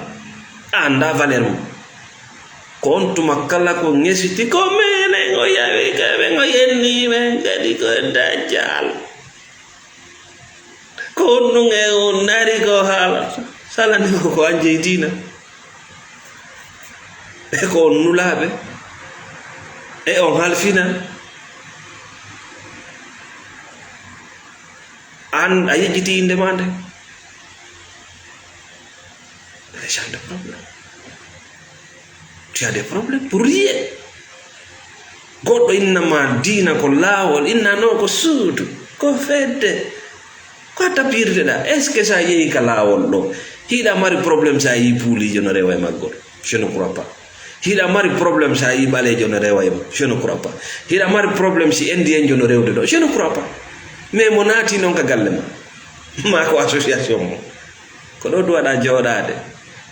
a annda valeur mo. Ko on tuma kala ko ŋesiti, ko mene ngo yawi ka ɓe ngo yenni ɓen kadi ko dajjal. Ko on ɗum e on nari ko haala. Salani ko ko an jeyi diina. E ko on nulaaɓe. E on halfina. An a yejjiti innde ma nde. Déjà de problème. Tu as des problèmes pour rien. Goɗɗo inna ma diina ko laawol, inna no ko suudu, ko fedde, ko a tapirde ɗa. Est-ce que sa yehi ka laawol ɗo, hiɗa mari problème sa yi puulijo no rewa e maggol? Je ne crois pas. Hiɗa mari problème sa yi ɓalejo no rewa e ma? Je ne crois pas. Hiɗa mari problème si indien jo no rewde ɗo? Je ne crois pas. Mais mo naati noon ka galle ma, ma ko association mo. Ko ɗo duwaɗa jooɗaade,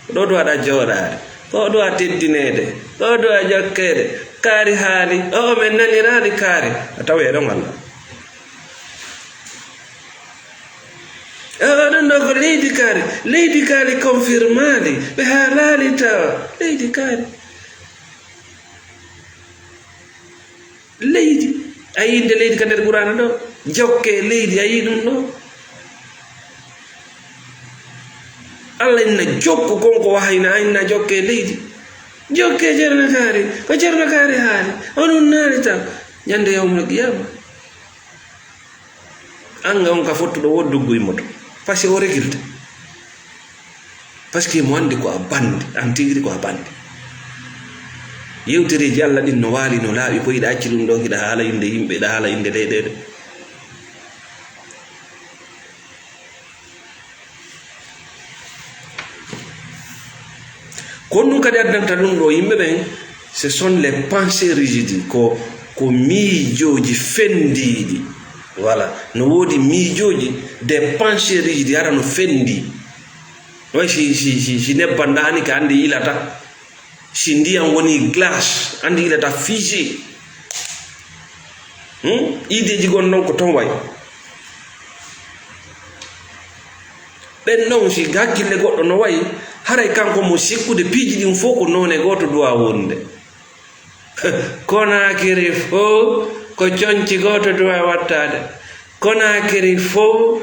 ko ɗo duwaɗa jooɗaade, ko ɗo duwa teddineede, ko ɗo duwa jokkeede. Kaari haali, o, o men naniraali kaari. A tawi e ɗon Allah. O, o, ɗum ɗo ko leydi kaari, leydi kaari confirmaali, ɓe haalaali tawa, leydi kaari. Leydi. A yii innde leydi ka nder Qur'aana ɗo? Jokke leydi, a yii ɗum ɗo? Allah inna jokku kon ko wahayna, a inna jokke leydi. Jokke Ceerno Kaari, ko Ceerno Kaari haali. Onon naali tan. Ñande yawmal qiyaama. An on ka fottuɗo wo duggu immoto. Parce que o regirta. Parce que mo anndi ko a bandi, an tigiri ko a bandi. Yewtereeji Allah ɗin no waali, no laaɓi, ko hiɗa acci ɗum ɗo, hiɗa haala innde yimɓe, hiɗa haala innde leyɗeele. Ko honɗum kadi addanta ɗum ɗo yimɓe ɓen? Ce sont les pensées rigides, ko, ko miijooji fenndiiɗi. Voilà, no woodi miijooji, des pensées rigides, hara no fenndi. Way si, si, si, si nebban ɗaani ka anndi yilata. Si ndiyam woni glace, anndi yilata figé. Hmm? Ideeji gon ɗon ko ton way. Ɓen ɗon, si hakkille goɗɗo no wayi, haray kanko mo sikkude piiji ɗin fof ko noone gooto duwa wonde. Konaakiri fof ko conci gooto duwa wattaade. Konaakiri fof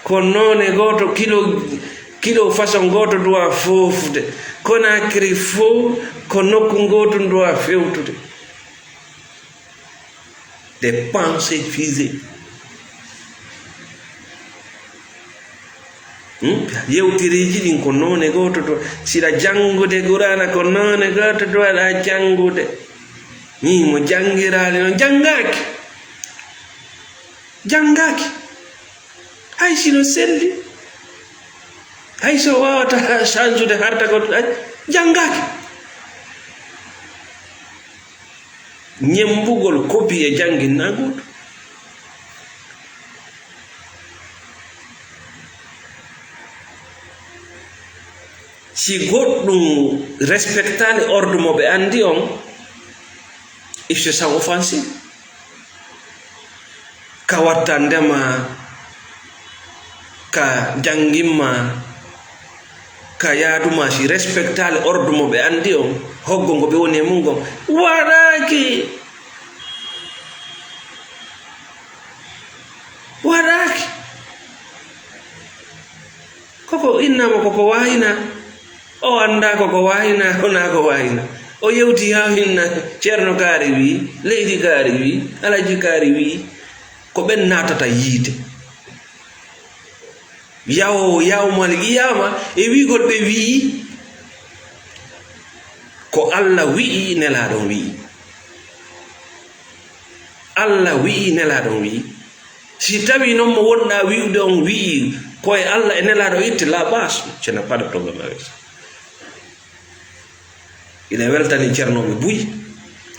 ko noone gooto, kilo, kilo façon gooto duwa foofde. Konaakiri fof ko nokku gooto duwa fewtude. Des pensées figées. Hmm? Yewtereeji ɗin ko noone gooto to. Siɗa janngude Qur'aana ko noone gooto to aɗa janngude. Ni mo janngiraali no janngaaki. Janngaaki. Hay si no selli. Hay so waawata change-ude harta ko, ay, janngaaki. Ñemmbugol kopi e janngin na gooto. Si goɗɗum respectaali ordre mo ɓe anndi on, il se sent offensé. ka wattandema, ka janngimma, ka yaaduma, si respectaali ordre mo ɓe anndi on, hoggo ngo ɓe woni e mum ngon, waɗaaki. Waɗaaki. Koko innama koko waayna. O anndaa koko waayna, wonaa ko waayna. O yewti haa hinna, Ceerno Kaari wii, Leydi Kaari wii, Alaji Kaari wii, ko ɓen naatata yiite. Yawo, yawmal qiyaama, e wiigol ɓe wii, ko Alla wi'i, Nelaaɗo on wi'i. Alla wi'i, Nelaaɗo on wi'i. Si tawii non mo wonɗaa wi'ude on wi'i, ko e Alla e Nelaaɗo itti, la base, je n'ai pas de problème avec ça. Ina weltani ceernooɓe buy,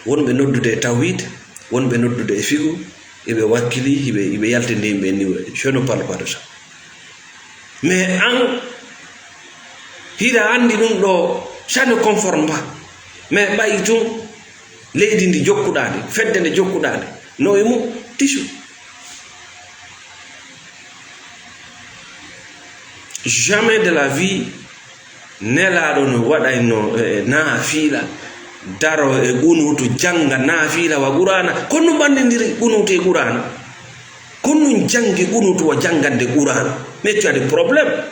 wonɓe noddude e tawhiid, wonɓe noddude e fiqhu, eɓe wakkili, eɓe, eɓe yaltinde yimɓe e niveau. Je ne parle pas de ça. Mais an, hiɗa anndi ɗum ɗo, ça ne conforme pas. Mais ɓay tun, leydi ndi jokkuɗaa ndi, fedde nde jokkuɗaa nde, no e mum, tisu. Jamais de la vie, Nelaaɗo no waɗayno, eh, naafiila, daro e qunuutu, jannga naafiila wa Qur'aana. Ko no ɓanndindiri qunuutu e Qur'aana? Ko no janngi qunuutu wa janngande Qur'aana? Mais tu as des problèmes.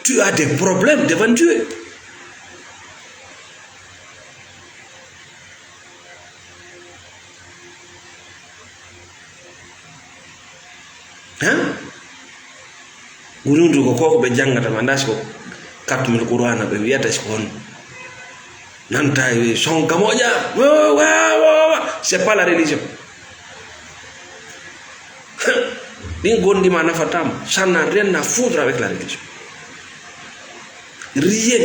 Tu as des problèmes devant Dieu. Hein? Qunuutu ko koko ɓe janngata, ma ndaa si ko katmil Qur'aana ɓe wiyata, si ko honno. Nanta e son ka moƴƴa. Wa, wa, wa, wa. C'est pas la religion. Ɗin gondi ma nafataa ma. Ça n'a rien à foutre avec la religion. Rien.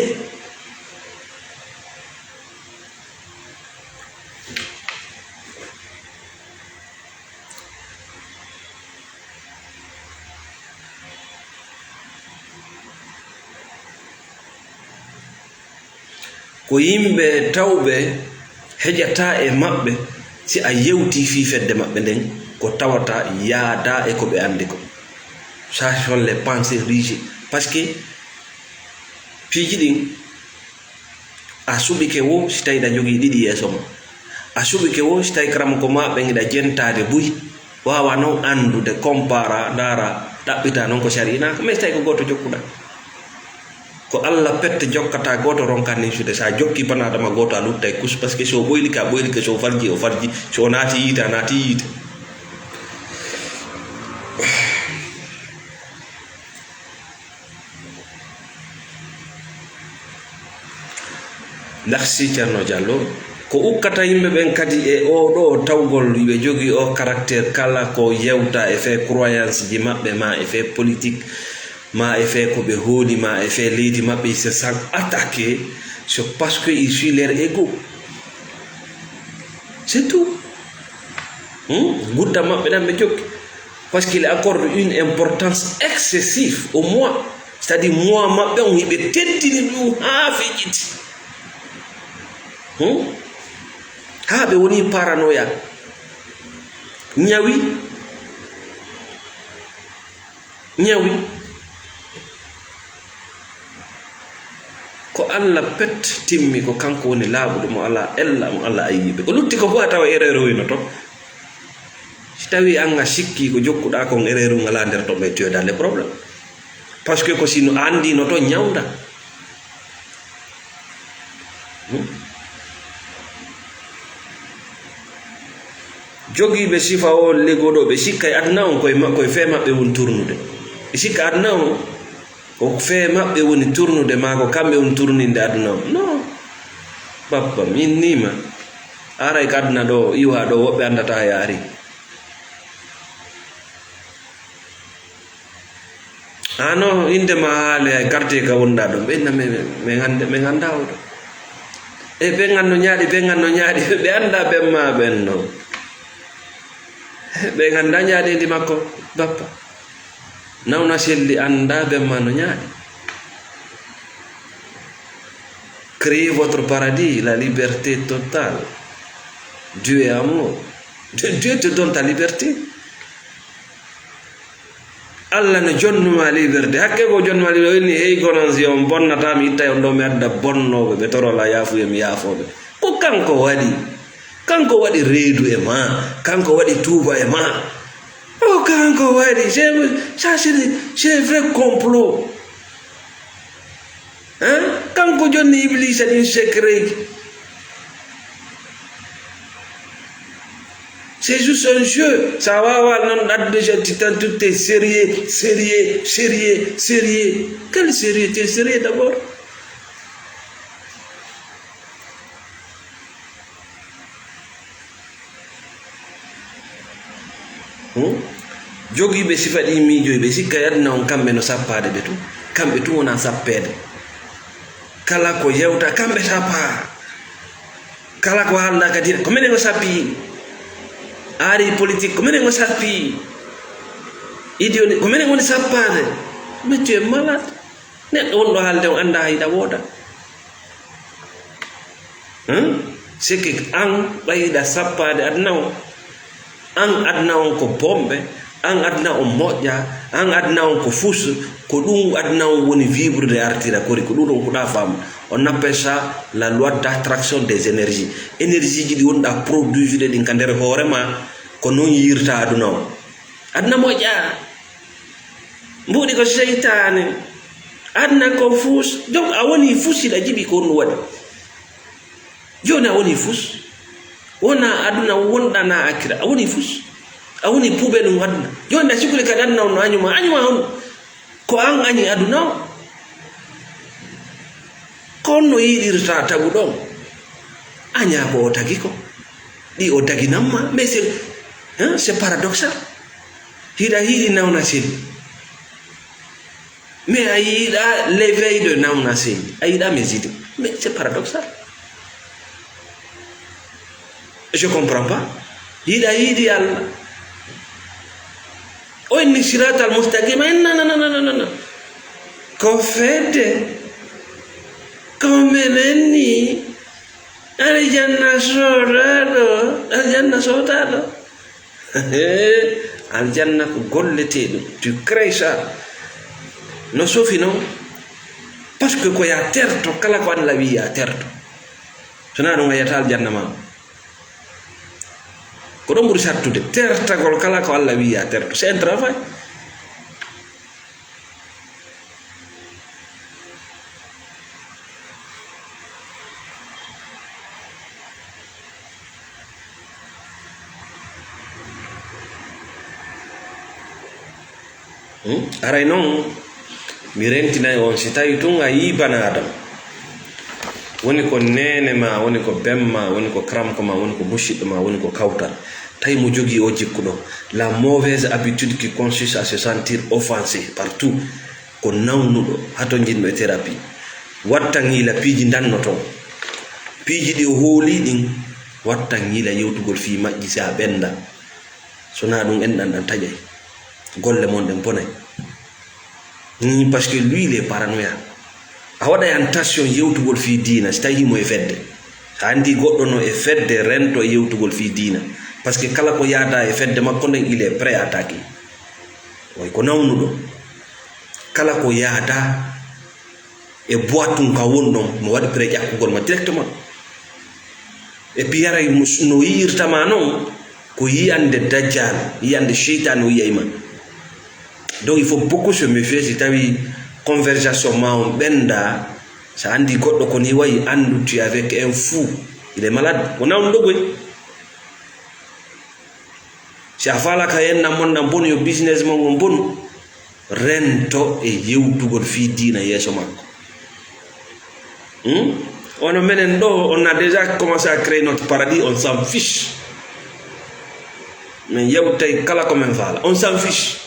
Ko yimɓe tawɓe heƴataa e maɓɓe, si a yewtii fii fedde maɓɓe nden, ko tawata yaadaa e ko ɓe anndi kon. Ça sont les pensées rejetées. Parce que piiji ɗin, a suɓike wo si tawii ɗa jogii ɗiɗi yeeso ma. A suɓike wo si tawii karamoko ma ɓen hiɗa jentaade buy. Waawa non anndude, compara, ndaara, ɗaɓɓita non ko sari'inaaka, mais si tawii ko gooto jokkuɗa. Ko Alla pette jokkata gooto, ronka nin sude. Sa jokki bana Adama gooto, a luttay kus, parce que so ɓoylike, a ɓoylike, so farji, o farji, so naati yiite, a naati yiite. Merci, Ceerno Jallo. Ko ukkata yimɓe ɓen kadi e oo ɗoo tawgol, ɓe jogii oo caractère, kala ko yewta e fee croyance ji maɓɓe, ma e fee politique, ma e fee ko ɓe hooli, ma e fee leydi maɓɓe, ils se sentent attaqués, c'est parce que ils suivent leur ego. C'est tout. Hmm? Gudda maɓɓe ɗan ɓe jokki. Parce qu'il accorde une importance excessive au moi. C'est-à-dire, moi maɓɓe on, hiɓe teddini ɗum haa feƴƴiti. Hmm? Haa ɓe woni paranoïa. Ñawi. Ñawi. Ko Alla pet timmi, ko kanko woni laaɓuɗo, mo alaa ella, mo Alla ayyiɓe. Ko lutti ko fof a tawa erreur wino toon. Si tawii an a sikkii ko jokkuɗaa kon erreur ngalaa nder toon, mais tu es dans les problèmes. Parce que ko si no anndino toon ñawnda. Hmm? Jogiiɓe sifa o legoɗo, ɓe sikka e aduna on koye ma-, koye fee maɓɓe woni tournude. Ɓe sikka aduna on ko fee maɓɓe woni tournude, maa ko kamɓe woni tourninde aduna on. Non. Bappa, min niima. Aray ko aduna ɗo, iwa ɗo, woɓɓe anndataa yaari. Ano, innde ma haale ay quartier ka wonɗaa ɗum. Ɓe inna, "Min, min, min annda, min annda o ɗo." E ɓen anno ñaaɗi, ɓen anno ñaaɗi, ɓe annda ɓen ma ɓen no. Ɓen annda ñaaɗeendi makko, bappa. Nawna selli annda ɓen ma no ñaaɗi. Créez votre paradis, la liberté totale. Dieu est amour. Dieu te donne ta liberté. Allah no jonnuma liberté. Hakke ko jonnuma liberté, o inni, "Hey, kono si on bonnata, mi ittay on ɗo, mi adda bonnooɓe, ɓe torola yaafuye, mi yaafooɓe." Ko kanko waɗi. Kanko waɗi reedu e ma. Kanko waɗi tuuba e ma. O kanko waɗi. C'est, ça, c'est des, c'est vrai complot. Hein? Kanko jonni Iblisa ɗin secret. C'est juste un jeu. Ça va avoir non addude tan, tout est sérieux, sérieux, sérieux, sérieux. Quel sérieux? Tu es sérieux d'abord? Hmm? Jogiiɓe sifa ɗi miijoyi, ɓe sikka e aduna on, kamɓe no sappaade ɓe tun. Kamɓe tun wona sappeede. Kala ko yewta, kamɓe sappaa. Kala ko haalda kadi, ko minen o sappi. Aari politique, ko minen o sappi. Idéologie, ko minen woni sappaade. Mais tu es malade. Neɗɗo wonɗo haalde on annda hay ɗa wooda. Hein? C'est que an ɓayɗa sappaade aduna on. An aduna on ko bombe, an aduna on moƴƴa, an aduna on ko fus, ko ɗum aduna on woni vibre de artira kori, ko ɗum ɗon kuɗa faamu. On appelle ça la loi d'attraction des énergies. Énergie ji ɗi wonɗa produire ɗin ka nder hoore ma, ko non yirta aduna on. Aduna moƴƴa. Mbuuɗi ko seytaane. Aduna ko fus. Donc a woni fus hiɗa jiɓi ko honɗum waɗi. Jooni a woni fus. Wona aduna wonɗa na akira. A woni fus. A woni poubelle um aduna. Jooni a sikkude kadi aduna on no añuma. Añuma on. Ko an añi aduna o. Ko on no yiɗirta taguɗo on. Aña ko o tagi ko. Ɗi o daginamma. Mais c'est, hein, c'est paradoxal. Hiɗa yiɗi nawna sel. Mais a yiɗa l'éveil de nawna sel. A yiɗa mes idées. Mais c'est paradoxal. Je comprends pas. Hiɗa yiɗi Allah. O inni siratal mustaqima. Inna, na, na, na, na, na, na. Ko fedde. Ko menen ni. Aljanna soodaɗo. Aljanna soodaɗo. Aljanna ko golleteɗum. Tu crées ça. No sofi non. Parce que ko ya terto, kala ko Allah wi ya terto. Sona ɗum a yiyata aljanna ma. Ko ɗon ɓuri sattude. Tertagol kala ko Allah wi ya terto. C'est un travail. Hmm? Aray non, mi rentinay on, si tawi tun a yii bana Adam, woni ko neene ma, woni ko ben ma, woni ko kramko ma, woni ko musiɗɗo ma, woni ko kawtal, tawi mo jogii o jikku ɗo, la mauvaise habitude qui consiste à se sentir offensé partout, ko nawnuɗo, hatonjinɗo e thérapie, wattan yiila piiji ndannoto, piiji ɗi o hooli ɗin, wattan yiila yewtugol fii majji si a ɓenda. So naa ɗum enɗan ɗan taƴay. Golle mon ɗen bonay. Ni, parce que lui, il est paranoïa. A waɗay attention yewtugol fii diina, si tawi himo e fedde. So a anndi goɗɗo no e fedde, rento e yewtugol fii diina. Parce que kala ko yaada e fedde makko nden, il est prêt à attaquer. Way ko nawnuɗo. Kala ko yaada e boîte tun ka won ɗon, mo waɗi prêt ƴakkugol ma directement. Et puis yaray mo s-, no yiyirta ma non, ko yiyande dajjal, yiyande seytaane o yiyay ma. Donc il faut beaucoup se méfier si tawi conversation ma on ɓenda, sa anndi goɗɗo ko ni wayi, anndu tu es avec un fou, il est malade, ko nawnuɗo koy. Si a faalaka enɗan mon ɗan bonu, yo business mon on bonu, rento e yewtugol fii diina yeeso makko. Hmm? Ono menen ɗo, on a déjà commencé à créer notre paradis, on s'en fiche. Min yewtay kala ko min faala, on s'en fiche.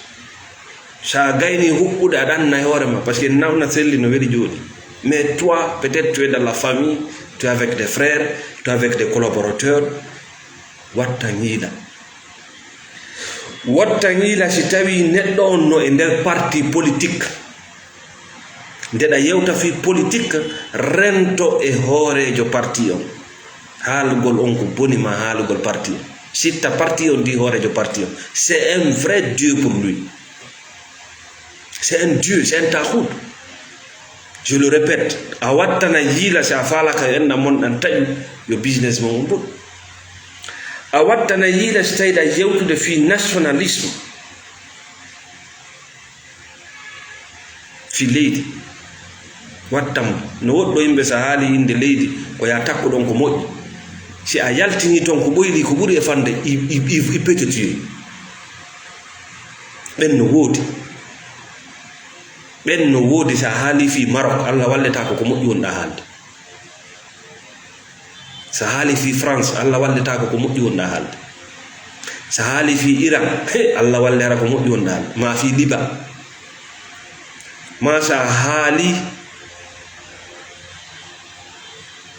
Sa gayni huɓɓude, aɗa anna e hoore ma, parce que nawna selli no weli jooɗi. Mais toi, peut-être tu es dans la famille, tu es avec des frères, tu es avec des collaborateurs, watta ñiila. Watta ñiila si tawi neɗɗo on no e nder parti politique. Nde ɗa yewta fii politique, rento e hooreejo parti on. Haalugol on ko boni ma haalugol parti on. Sitta parti on di hoorejo parti on. C'est un vrai Dieu pour lui. C'est un Dieu, c'est un taxut. Je le répète, a wattana yiila si a faalaka yo enna mon ɗan taƴu, yo business mon on boɗu. A wattana yiila si tawi ɗa yewtude fii nationalisme. Fii leydi. Wattam no woɗɗo yimɓe, so a haali innde leydi, ko yaa takku ɗon ko moƴƴi. Si a yaltinii toon ko ɓoyli, ko ɓuri e fande, i, i, i, i pete tuye. Ɓen no woodi. Ɓen no woodi, so a haali fii Maroc, Alla walletaako ko moƴƴi wonɗa haalde. So a haali fii France, Alla walletaako ko moƴƴi wonɗa haalde. So a haali fii Iran, he, Alla walle hara ko moƴƴi wonɗa haalde. Ma fii Liba. Ma so a haali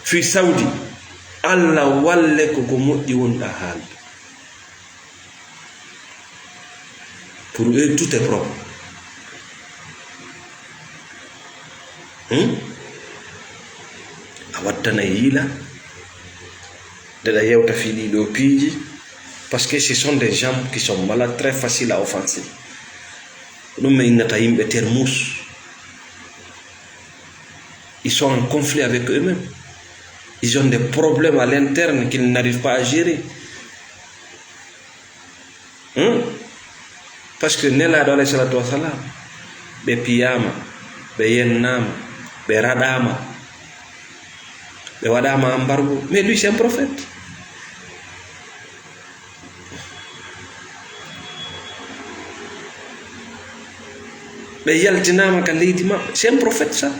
fii Saudi, Alla walle ko ko moƴƴi wonɗa haalde. Pour eux, tout est propre. Hmm? A wattana yiila. Nde ɗa yewta fii ɗii ɗoo piiji. Parce que ce sont des gens qui sont malades, très faciles à offenser. Ko ɗum mi innata yimɓe termus. Ils sont en conflit avec eux-mêmes. Ils ont des problèmes à l'interne qu'ils n'arrivent pas à gérer. Hmm? Parce que Nelaaɗo, alayhi salatu wassalam, ɓe piyaama, ɓe yennaama, ɓe raɗaama, ɓe waɗaama embargo. Mais lui, c'est un prophète. Ɓe yaltinaama ka leydi maɓɓe. C'est un prophète, ça.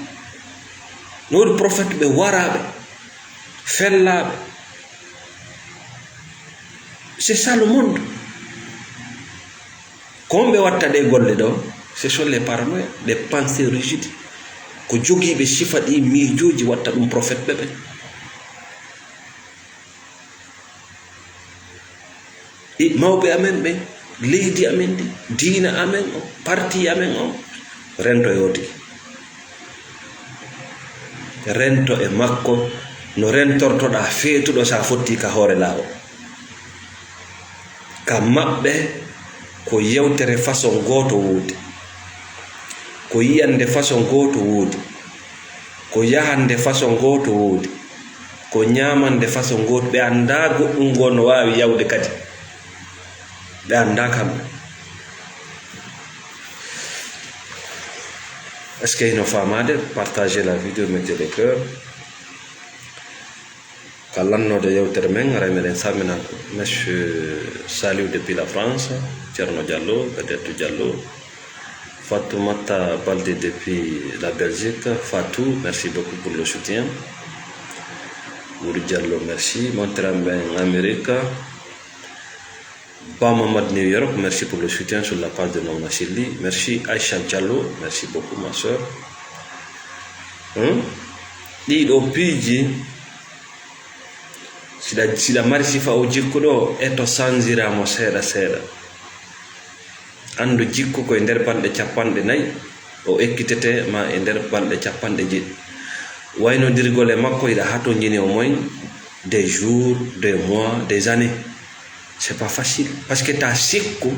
No woodi prophète ɓe waraaɓe, fellaaɓe. C'est ça le monde. Ko honɓe watta ɗee golle ɗoo? Ce sont les paranoïa, les pensées rigides. Ko jogiiɓe sifa ɗii miijooji watta ɗum prophète ɓe ɓen. E mawɓe amen ɓen, leydi amen ndi, diina amen o, parti amen o, rento e oti. Rento e makko no rentortoɗaa feetuɗo so a fottii ka hoore laawol. Ka maɓɓe, ko yewtere façon gooto woodi, ko yiyannde façon gooto woodi, ko yahannde façon gooto woodi, ko ñaamannde façon gooto. Ɓe anndaa goɗɗum ngoo no waawi yawde kadi. Ɓe anndaa kamɓe. Est-ce que hino faamaade? Partagez la vidéo, mettez le cœur. Ka lannoode yewtere men, haray meɗen salmina Monsieur Saliou depuis la France, Thierno Diallo, Kadiatou Diallo, Fatoumata Baldé depuis la Belgique, Fatou, merci beaucoup pour le soutien. Wuri Diallo, merci. Monterambe en Amérique. Ba Mamad New York, merci pour le soutien sur la page de Nona Sylvie. Merci Aïcha Diallo, merci beaucoup ma sœur. Hmm? Ɗii ɗoo piiji, siɗa, siɗa mari sifa o jikku ɗoo, e to sanjira mo seeɗa seeɗa. Anndu jikku ko e nder balɗe capanɗe nayi, o ekkitetee ma e nder balɗe capanɗe jeɗɗi. Waynondirgol e makko, hiɗa hatonjini au moins des jours, des mois, des années. C'est pas facile. Parce que ta sikku,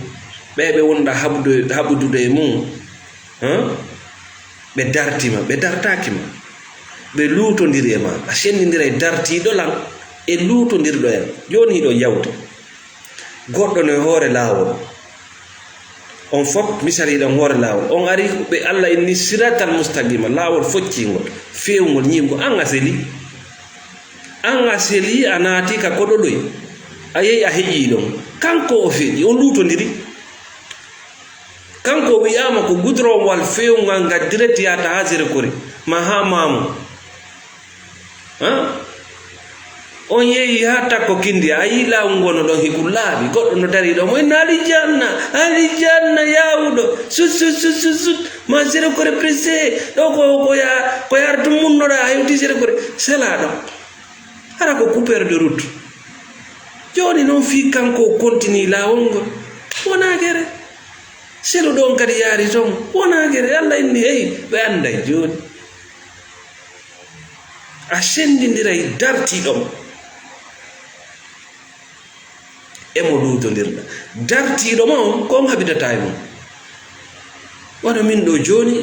ɓee ɓe wonɗa haɓude, haɓudude e mum, hein? Ɓe darti ma, ɓe dartaaki ma. Ɓe luutondiri e ma. A senndindira e dartiiɗo lan e luutondirɗo en. Jooni hiɗon yawta. Goɗɗo no e hoore laawol. On fof, misal hiɗon hoore laawol. On ari ɓe Alla inni siratal mustaqima, laawol focciingol, feewngol, ñiiɓngol. An a seli. An a seli, a naati ka koɗo ɗoy. A yehi a heƴii ɗon. Kanko o feƴƴi, o luutondiri. Kanko o wi'aama ko goudron wal feewngal ngal direct yahata haa Zéro Corée, ma haa Maamo. Ha? On yehi haa Takko Kindiya, a yii laawol ngol no ɗon hiku laaɓi, goɗɗo no darii ɗon, mo inna alijanna, alijanna yaawuɗo, sut, sut, sut, sut, sut, ma Zéro Corée pressé, ɗo ko, ko ya, ko yar tum munnoɗaa, a hewtii Zéro Corée, selaa ɗon. Hara ko coupeur de route. Jooni non fii kanko o continue laawol ngol. Wonaa gere. Selu ɗon kadi yaari ton. Wonaa gere. Alla inni, hey, ɓe annday jooni. A senndindiray dartiiɗo mo. E mo luutondirɗa. Dartiiɗo ma on, ko on haɓidata e mum. Wano min ɗo jooni,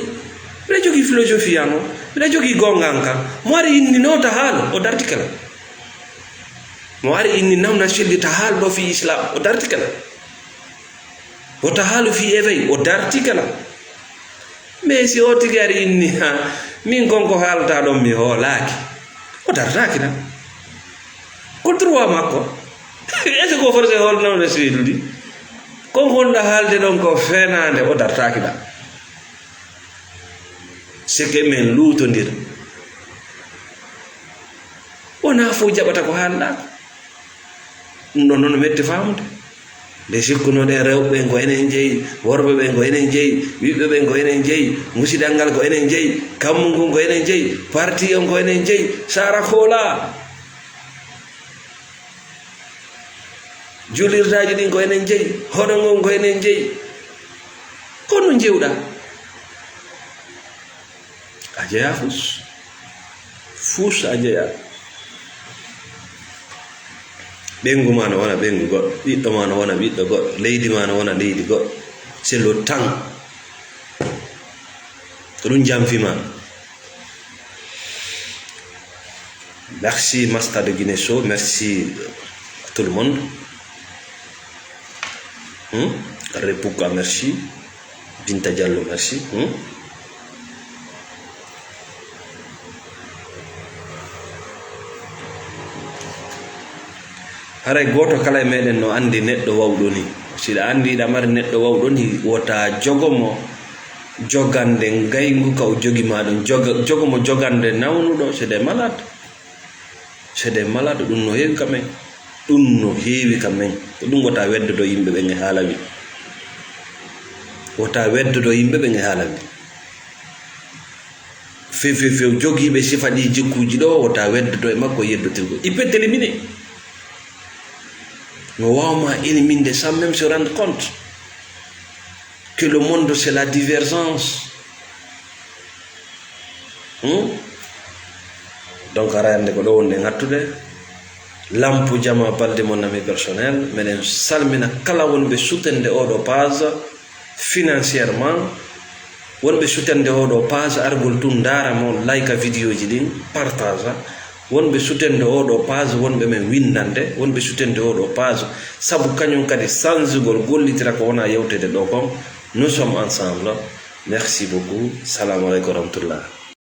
mbiɗa jogii philosophie an o, mbiɗa jogii goonga an kan. Mo ari inni no ta haalo, o dartike lan. Mo ari inni nam na selli ta haalo ɗo fii Islam, o dartike lan. O ta haalo fii éveil, o dartike lan. Mais si o tigi ari inni, ha, min kon ko haalta ɗon mi hoolaaki, o dartaaki lan. Ko droit makko. Est-ce que ko forcé hoolnawde seeduɗi? Kon honɗa haalde ɗon ko fenaande, o dartaaki ɗa. C'est que min luutondir. Wonaa fof jaɓata ko haalɗa. Ɗum ɗon noon metti faamude. Nde sikkunoɗen rewɓe ɓen ko enen jeyi, worɓe ɓen ko enen jeyi, ɓiɓɓe ɓen ko enen jeyi, musidal ngal ko enen jeyi, kammu ngun ko enen jeyi, parti on ko enen jeyi, sara koola. Julirtaaji ɗin ko enen jeyi, hoɗo ngon ko enen jeyi. Ko honno jewɗa? A jeyaa fus. Fus a jeyaa. Ɓeyngu ma no wona ɓeyngu goɗɗo, ɓiɗɗo ma no wona ɓiɗɗo goɗɗo, leydi ma no wona leydi goɗɗo. C'est le temps. Ko ɗum jamfi ma. Merci, Masta de Guinée Show. Merci à tout le monde. Hmm? Repuka, merci. Binta Diallo, merci. Hmm? Haray gooto kala e meɗen no anndi neɗɗo wawɗo ni. Si ɗa anndi hiɗa mari neɗɗo wawɗo ni, wota jogo mo jogande ngayngu ka o jogi ma ɗum. Joga-, jogo mo jogande nawnuɗo, c'est des malades. C'est des malades, ɗum no heewi ka men. Ɗum no heewi ka men. Ko ɗum wota weddodo yimɓe ɓen e haala wi. Wota weddodo yimɓe ɓen e haala wi. Few, few, few, jogiiɓe sifa ɗi jikkuuji ɗo, wota weddodo e makko e yeddotirgol. Il peut t'éliminer. No waawma éliminde sans même se rendre compte que le monde, c'est la divergence. Hmm? Donc, aray hannde ko ɗo wonɗen hattude. Lampu Jama Balde, mon ami personnel, meɗen salmina kala wonɓe soutenir oɗo page financièrement, wonɓe soutenir oɗo page, argol tun ndaara mo, like vidéo ji ɗin, partage. Wonɓe soutenir oɗo page, wonɓe men winndande, wonɓe soutenir oɗo page, sabu kañum kadi sanjugol gollitira ko wona yewtede ɗo kon. Nous sommes ensemble. Merci beaucoup. Salamu aleykum wa rahmatullah.